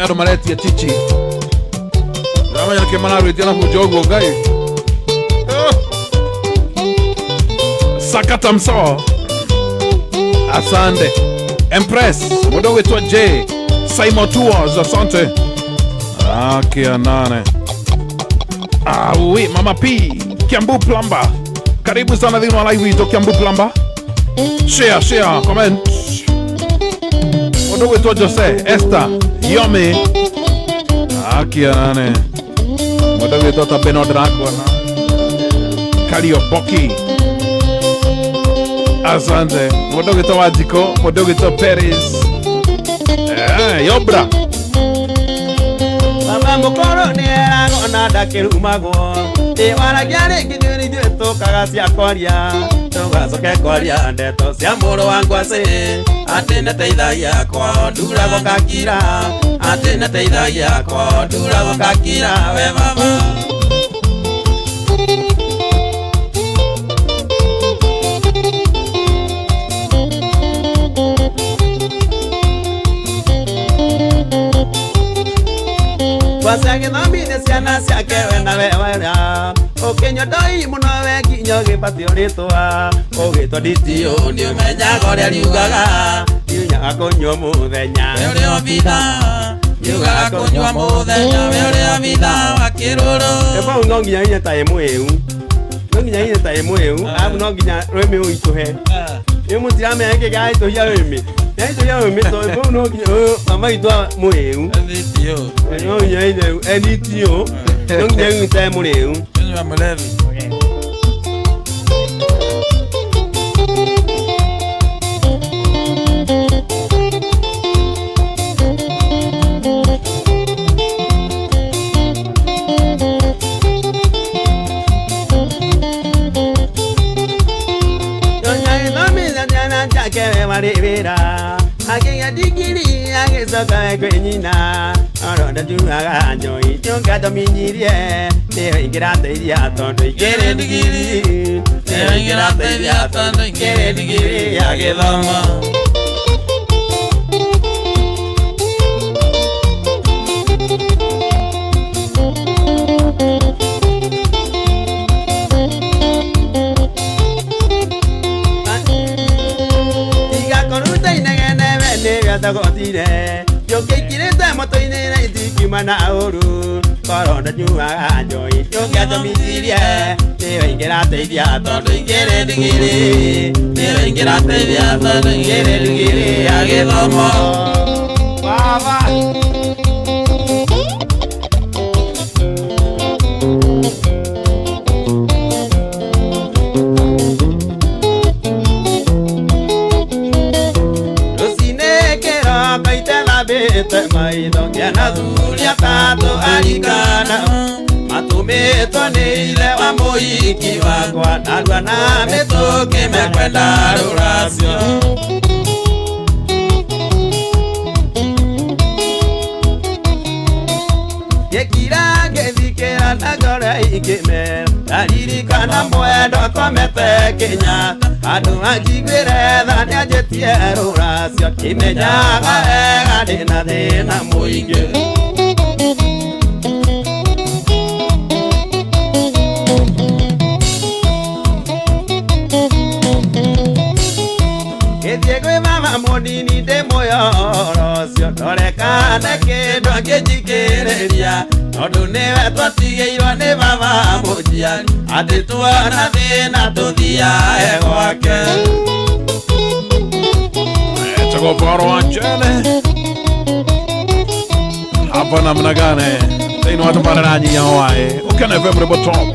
Andũ maretia chichi ndĩramenya nĩkĩ mararwĩtia na bunjo ũguo Ngai. Sakata mso asante Empress mũndũ ũgwĩtwo J Simon Tours asante akia nane. Ah oui, Mama P Kiambu Plumber, karibu sana thĩinĩ wa live witũ Kiambu Plumber. Share, share, comment. Mũndũ ũgwĩtwo Jose Esther Yomi akia nane. Mũndũ ũgwĩtwo ta Beno Drakuona Kario Boki Asante. Mũndũ ũgĩtwo Wanjikũ, mũndũ ũgĩtwo Paris. Yobra. Baba mũkũrũ nĩ eragwo na ndakĩrumagwo ndĩwaragia rĩngĩ nĩ ithuĩ tũkaga cia kwaria tũgacoke kwaria ndeto cia mũrũ wa ngwacĩ atĩ nĩteithagia kwao nduragwo kakira atĩ nĩteithagia kwao nduragwo kakira we baba. Gwacagĩthomithia ciana ciake we na we wera ũkĩnyua ndoi mũno we nginya ũgĩbatio rĩtwa ũgĩtwo nditio nĩ ũmenyaga ũrĩa riugaga riunyaga kũnyua mũthenya We ũrĩa obitha yugaga kũnyua mũthenya we ũrĩa obitha wa kĩrũrũ. Ĩbau no nginya inya ta ĩmwe ĩu no nginya inya ta ĩmwe ĩu arabu no nginya rũĩmĩ ũitũhe ĩ mũtiramenya nĩkĩ kĩraitũhia rũĩmĩ kĩraitũhia rũĩmĩ to ĩbau no nginya ũyũ mama witũ mũrĩu Nditio. no nginya inya enitio no nginya inya ta mũrĩu. Kunywa mlevi. Wĩra akĩgĩa ndigiri agĩcoka kwĩ nyina oro ndanjuaga njoi tũngatominyirie nĩyo ingĩrateithia tondũ ingĩrĩ ndigiri Nĩyo ingĩrateithia tondũ ingĩrĩ ndigiri ya gĩthomo. Tagotire njũkĩikirĩte moto-inĩ na itikiuma na ũru korwo ndanyuaga njoi njũngĩatomithirie nĩyo ingĩrateithia tondũ ingĩrĩ ndigiri Nĩyo ingĩrateithia tondũ ingĩrĩ ndigiri ya gĩthomo. Baba. Maitho ngĩona thuri atatũ arikana matũmĩtwo nĩ ithe wa mũhiki wakwa narua na mĩtũkĩ mekwenda rũracio. Ngĩkira ngĩthikĩra na ngoro ingĩmera ndaririkana mwendo akomete Kenyatta andũ anjiguĩre tha nĩanjĩtie rũracio kĩmenyaga wega ndĩna thĩna mũingĩ. Gĩthiĩ kwĩ mama mũnini ndĩmũyoro ũcio ndorekane kĩndũ angĩnjikĩrĩria tondũ nĩwe twatigĩirwo nĩ baba mũnjiari atĩ tuona thĩna tũthiae gwake. Chagua boro wa njene hapa namna gani thĩinĩ wa tabarĩra nyinya waĩ Ũkena FM Rwĩmbo Top.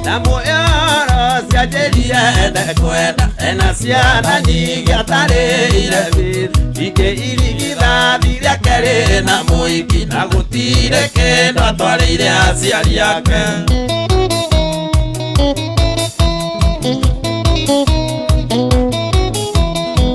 Na mũyoro cianjĩrie ndekwenda ena ciana nyingĩ atarĩire bithi ingĩ irigithathi rĩake rĩna mũhiki na gũtirĩ kĩndũ atwarĩire aciari ake.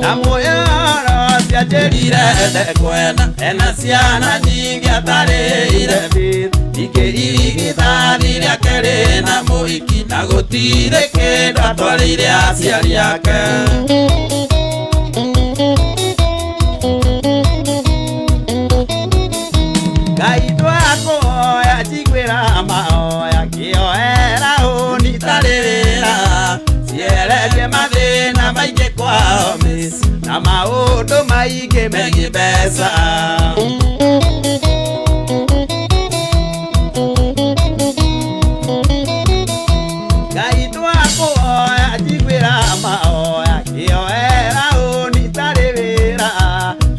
Na mũyoro cianjĩrire ndekwenda ena ciana nyingĩ atarĩire bithi ingĩ irigithathi rĩake rĩna mũhiki na gũtirĩ kĩndũ atwarĩire aciari ake. Ngai twakũhoya njiguĩra mahoya ngĩoera ũnitarĩ wĩra ciererie mathĩna maingĩ kwao mĩciĩ na maũndũ maingĩ megiĩ mbeca. Ngai twakũhoya njiguĩra mahoya ngĩoera ũnitarĩ wĩra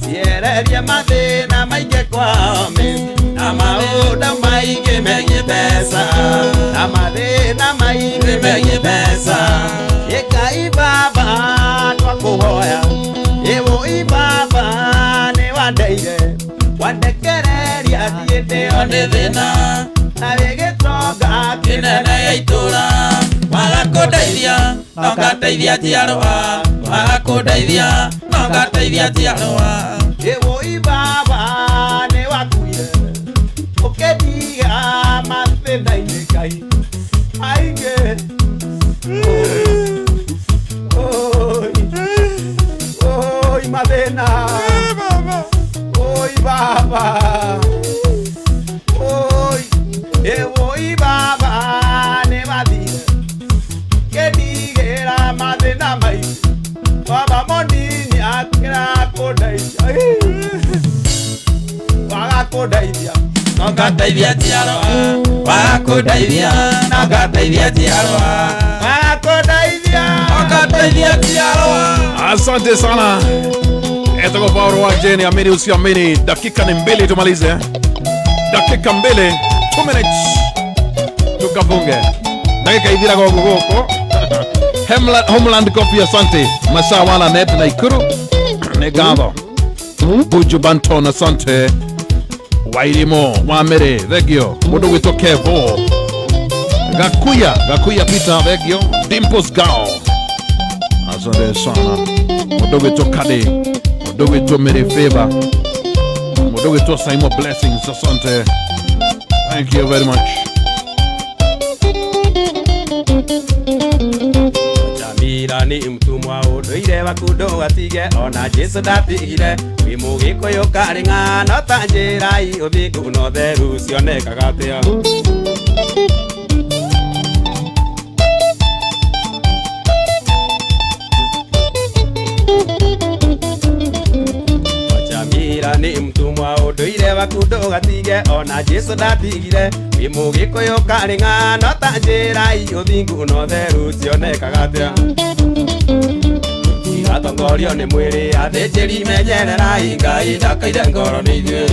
ciererie mathĩna maingĩ kwao mĩciĩ na maũndũ maingĩ megiĩ mbeca na mathĩna maingĩ megiĩ mbeca. Hĩndĩ ĩyo nĩ thĩna na wĩ gĩtonga kĩnene gĩa itũra waga kũndeithia no ngateithia njiarwa waga kũndeithia no ngateithia njiarwa Ĩwũi baba nĩ wakuire ũkĩndiga mathĩna-inĩ Ngai maingĩ. Oi, oi mathĩna, oi baba, oi, ĩwũi baba nĩ wathire ũkĩndigĩra mathĩna maingĩ. Baba mũnini akĩra kũndeithia, waga kũndeithia no ngateithia njiarwa waga kũndeithia no ngateithia njiarwa waga kũndeithia no ngateithia njiarwa. Asante sana. Etoko Paul wa Jeni, amini usiamini, dakika ni mbili tumalize. Dakika mbili, 2 minutes. Tukafunge. Dakika ithira gogo goko. Homeland Coffee, asante. Masaa wala net na Ikuru. Nĩ ngatho. Buju Banton, asante. Wairimo wa Mere, thengio. Mũndũ gwĩtwo Kevo. Gakuya Peter, thengio. Dimples Gao. Asante sana. Mũndũ gwĩtwo Kade, mũndũ gwĩtwo Mary Favor, mũndũ gwĩtwo Simon Blessings, asante. Thank you very much. Jamira ni mtumwa ũndũire waku ndũgatige ona Jesũ ndatigire wĩ mũgĩkũyũ karĩ ng'ano ta njĩra ũthingu na ũtheru cionekaga atĩa. Jamira ni mtumwa ũndũire waku ndũgatige ona Jesũ ndatigire wĩ mũgĩkũyũ karĩ ng'ano ta njĩra ũthingu na ũtheru cionekaga atĩa. Atongorio nĩ mwĩrĩ athĩnjĩri menyererai Ngai ndakaire ngoro nĩ ithuĩ.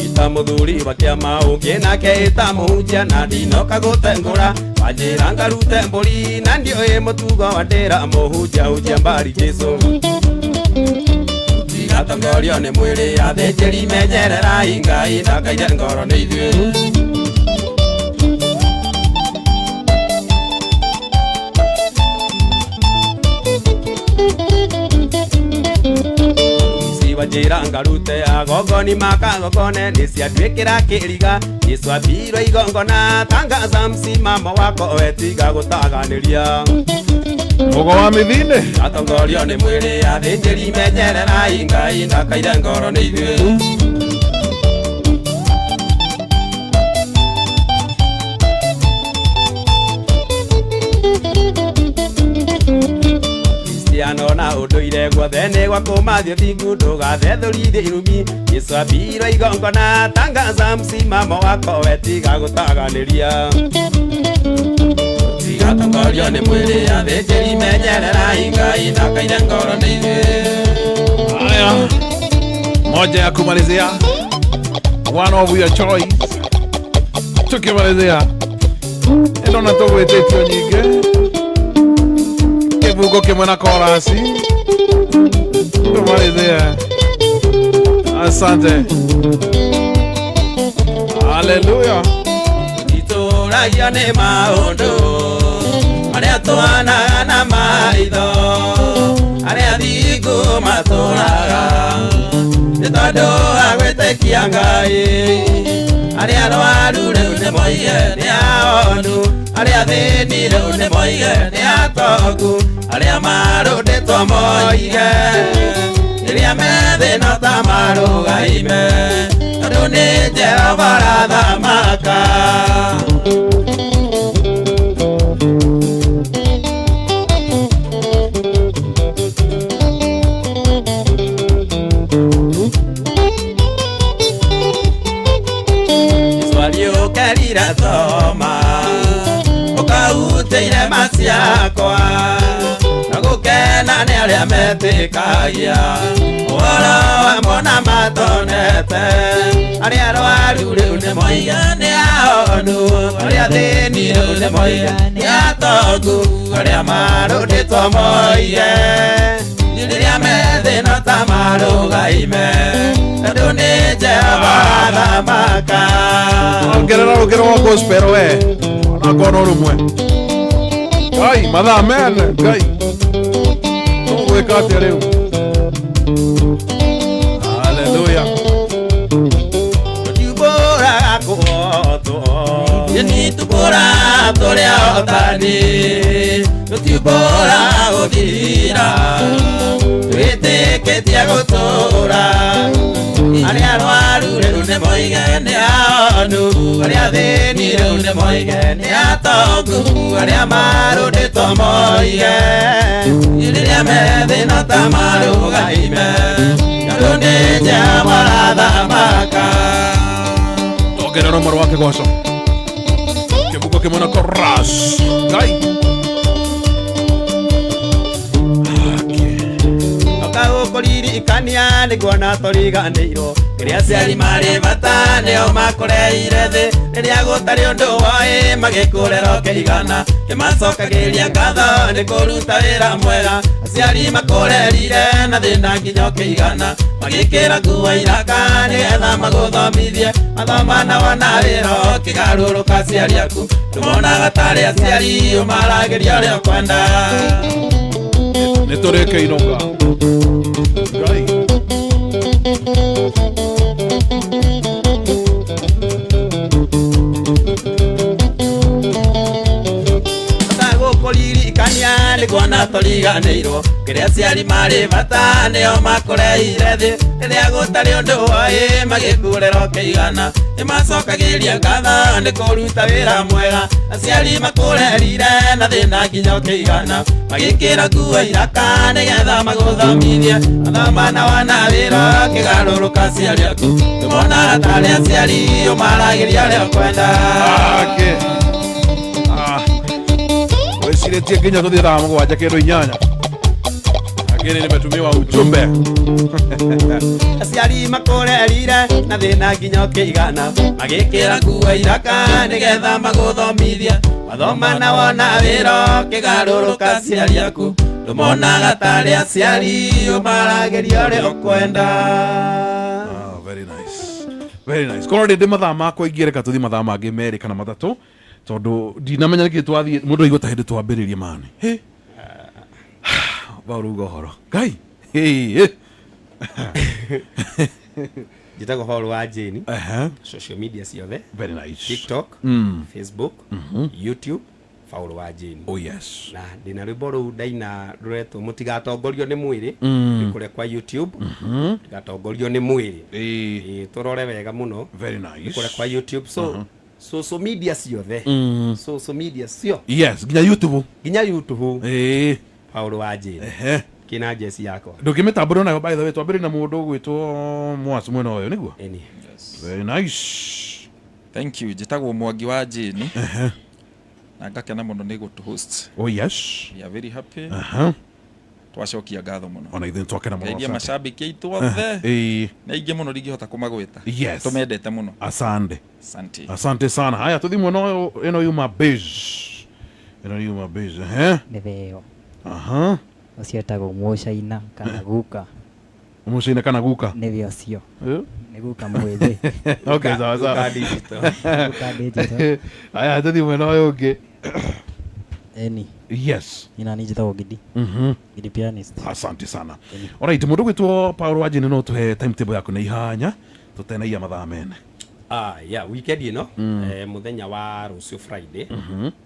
Ita mũthuri wa kĩama ũngĩ nake ĩta mũhunjia na ndinoka gũtengũra wanjĩra ngarute mbũri na ndiũĩ mũtugo wa ndĩra mũhunjia hunjia mbari Jesũ. Atongorio nĩ mwĩrĩ athĩnjĩri menyererai Ngai ndakaire ngoro nĩ ithuĩ. Wanjĩra ngarute agongoni makagongone nĩ ciatuĩkĩra kĩriga Jesũ ambirwo igongona tangaza msimamo wako we tiga gũtaganĩria. Mũgo wa mĩthine. Atongorio nĩ mwĩrĩ athĩnjĩri menyererai Ngai ndakaire ngoro nĩ ithuĩ. Kristiano na ũndũire guothe nĩ gwa kũmathio thingu ndũgathethũrithie irumi Jesũ ambirwo igongona tangaza msimamo wako we tiga gũtaganĩria. Atongorio nĩ mwĩrĩ athĩnjĩri menyererai Ngai ndakaire ngoro nĩ ithuĩ. Haya, moja ya kumalizia, one of your choice. Tukimalizia ĩno na tũgwĩtĩtio nyingĩ kĩbungo kĩmwe na korasi tumalizie. Asante, haleluya. Itũragio nĩ maũndũ marĩa tũhanaga na maitho arĩa thingu matũraga nĩ tondũ wa gwĩtĩkia Ngai arĩa arwaru rĩu nĩ moige nĩ ahonu arĩa athĩni rĩu nĩ moige nĩ atongu arĩa marũndĩtwo moige rĩrĩa me thĩna ta marũgaime tondũ nĩ Jehova arathamaka. Ũkerira thoma ũkahutĩire maciakwa na gũkena nĩ arĩa metĩkagia ũhoro wa Ona matonete arĩa arwaru rĩu nĩ moiga nĩ ahonu arĩa athĩni rĩu nĩ moiga nĩ atongu arĩa marũndĩtwo moige rĩrĩa methĩna ta marũgaime tondũ nĩ Jehova thamaka. Ongerera rũgero rwa gospel we onakorwo no rũmwe. Ngai mathaa mene Ngai tũgwĩka atĩa rĩu? Haleluya. Tũtimbũraga kũhotwo nĩtũmbũra tũrĩ ahotani tũtimbũra gũthira twĩtĩkĩtie gũtũra arĩa arwaru rĩu nĩ moige nĩ ahonu arĩa athĩni rĩu nĩ moige nĩ atongu arĩa marũndĩtwo moige rĩrĩa methĩna ta marũgaime tondũ nĩ Jehova arathamaka. Ongerera rũmwe rwa kĩgoco kĩbuko kĩmwe na chorus. Ngai. Ũkagũkũririkania nĩkuona tũriganĩirwo rĩrĩa aciari marĩ bata nĩo makũreire thĩ rĩrĩa gũtarĩ ũndũ woĩ magĩkũrera ũkĩigana kĩmacokagĩria ngatho nĩ kũruta wĩra mwega aciari makũrerire na thĩna nginya ũkĩigana magĩkĩra nguo iraka nĩgetha magũthomithie mathoma na wona wĩra ũkĩgarũrũka aciari aku ndũmonaga tarĩ aciari ũmaragĩria ũrĩa ũkwenda. Nĩ tũrĩkĩinũka. Ngai. Gũkũririkania nĩkuona tũriganĩirwo kĩrĩa aciari marĩ bata nĩo makũreire thĩ rĩrĩa gũtarĩ ũndũ woĩ magĩkũrera ũkĩigana nĩmacokagĩria ngatho nĩ kũruta wĩra mwega aciari makũrerire na thĩna nginya ũkĩigana magĩkĩra nguo iraka nĩgetha magũthomithie mathoma na wona wĩra ũkĩgarũrũka aciari aku ndũmonaga tarĩ aciari ũmaragĩria ũrĩa ũkwenda. Ake. Ah. Wĩcirĩtie nginya tũthiĩ thaa mũgwanja kĩndũ inyanya lakini nimetumiwa ujumbe. Aciari makũrerire na thĩna nginya ũkĩigana magĩkĩra nguo iraka nĩgetha magũthomithie mathoma na wona wĩra ũkĩgarũrũka aciari aku ndũmonaga tarĩ aciari ũmaragĩria ũrĩa ũkwenda. Ah, very nice. Very nice. Korwo ndĩ mathaa makwa ingĩ reka tũthiĩ mathaa mangĩ merĩ kana matatũ tondũ ndinamenya nĩkĩ twathiĩ mũndũ aigua ta hĩndĩ twambĩrĩrie mani. Hĩ. Paul uga ũhoro. Ngai. Hĩ. Hĩ. Njĩtagwo Paul wa Jane. Ehe. Social media ciothe. Very nice. TikTok, Facebook, YouTube, Paul wa Jane. Oh yes. Na ndĩna rwĩmbo rũu ndaina rũretwo mũtigatongorio nĩ mwĩrĩ nĩ kũrĩa kwa YouTube. Mũtigatongorio nĩ mwĩrĩ. Ĩĩ. Ĩĩ, tũrore wega mũno. Very Nĩ nice. kũrĩa kwa YouTube. So social media ciothe. Social media cio. Yes, nginya YouTube. Nginya YouTube. Ĩĩ. Paul wa Jane. Ehe. Kĩna jeci yakwa. Ndũngĩmĩtambũra nayo by the way twambĩrĩrie na mũndũ ũgwĩtwo Mwacu mwena ũyũ nĩguo? Ĩni. Very nice. Thank you. Njĩtagwo Mwangi wa Jane na ngakena mũno nĩ gũtũ host. Oh yes. We are very happy. Aha. Twacokia ngatho mũno. Ona ithuĩ nĩtwakena mũno. Ngeithia asante. macambĩki aitũ othe. Ĩĩ. Nĩ aingĩ mũno ndingĩhota kũmagwĩta. Yes. Tũmendete mũno. Asante. Asante. Asante sana. Haya tũthiĩ mwena ũyũ ĩno yuma beige. Ĩno yuma beige. Ehe. Nĩ theo. Aha. Ũcio etagwo mũcaina kana guka. Mũcaina kana guka? Nĩwe ũcio. Eh? Nĩ guka mwĩthĩ. Okay, sawa sawa. Guka digital. Guka digital. Haya tũthiĩ mwena ũyũ ũngĩ. Eni. Yes. Ina ni njĩtagwo Gidi. Gidi pianist. Asante sana. Alright, mũndũ ũgwĩtwo Paul wa Jane no tũhe timetable yaku na ihanya tũtenaia mathaa mene. Ah, yeah, weekend ĩno mũthenya wa rũciũ Friday.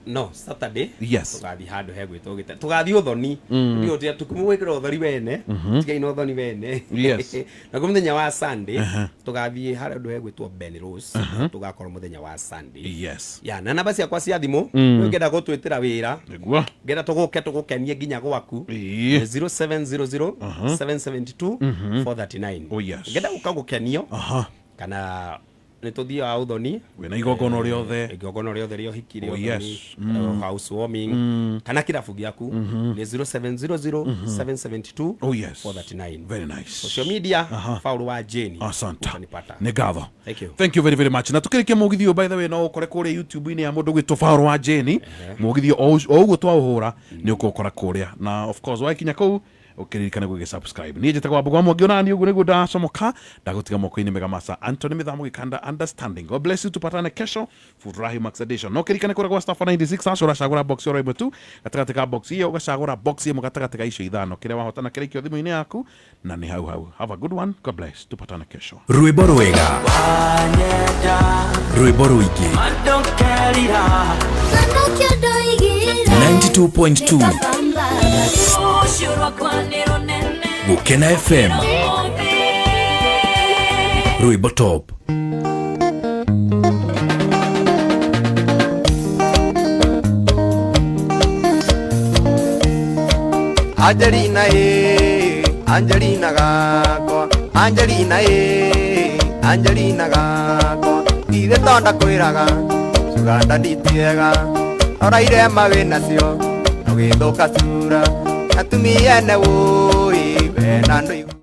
No, Saturday. Yes. Tũgathiĩ handũ hegwĩtwo gĩte. Tũgathiĩ ũthoni. Ndio tũtia tukimwĩkĩra ũthoni wene. Tigai na ũthoni wene. Yes. Na kwa mũthenya wa Sunday tũgathiĩ handũ hegwĩtwo Ben Rose. Tũgakorwo mũthenya wa Sunday. Yes. Ya, na namba ciakwa cia thimũ ũngĩenda gũtwĩtĩra wĩra Nĩguo. ngenda tũgũke tũgũkenie nginya gwaku. Ĩĩ. 0700 772 439. Oh, yes. Ngenda gũka gũkenio Aha. kana Nĩ tũthiaga ũthoni. Wĩna igongona rĩothe. Igongona rĩothe rĩa ũhiki, rĩa Oh, ũthoni, yes. housewarming kana kĩrabu gĩaku, nĩ 0700 772 Oh, yes. 439. Very nice. Social media, Faulu wa Jane. Asante. Utanipata. Nĩ ngatho. Thank you. Thank you very very much. Na tukĩrĩkia mũgithi ũyũ, by the way, no ũkore kũrĩa YouTube-inĩ ya mũndũ gwĩtwo Faũrũ wa Jane. Mũgithi o ũguo twaũhũra nĩ ũkũũkora kũrĩa, na of course wakinya kũu ũkĩririkane gũgĩ subscribe. Niĩ njĩtagwo Wambũgũ wa Mwangi, ona niĩ ũguo nĩguo ndacomoka, ndagũtiga moko-inĩ mega masa Anthony Mĩthamo gĩkanda understanding. God bless you, tupatane kesho Furahi Max Edition. No kĩririkane kũrĩa gwa star 496 acio ũracagũra box oro ĩmwe tu gatagatĩ ka box iyo, ũgacagũra box ĩmwe gatagatĩ ka icio ithano, kĩrĩa wahotana kĩrĩkio thimũ-inĩ yaku na nĩ hau hau. Have a good one, God bless, tupatane kesho. Rwĩmbo rwega, rwĩmbo rũingĩ. 92.2 Gũkena FM, rwĩmbo top. Angelina e, Angelina gakwa, Angelina e, Angelina gakwa, ithe tonda kwĩraga cuganda nditiega, ora irema wĩ nacio na wĩthũka cura atumia ene wũi wena ndũ.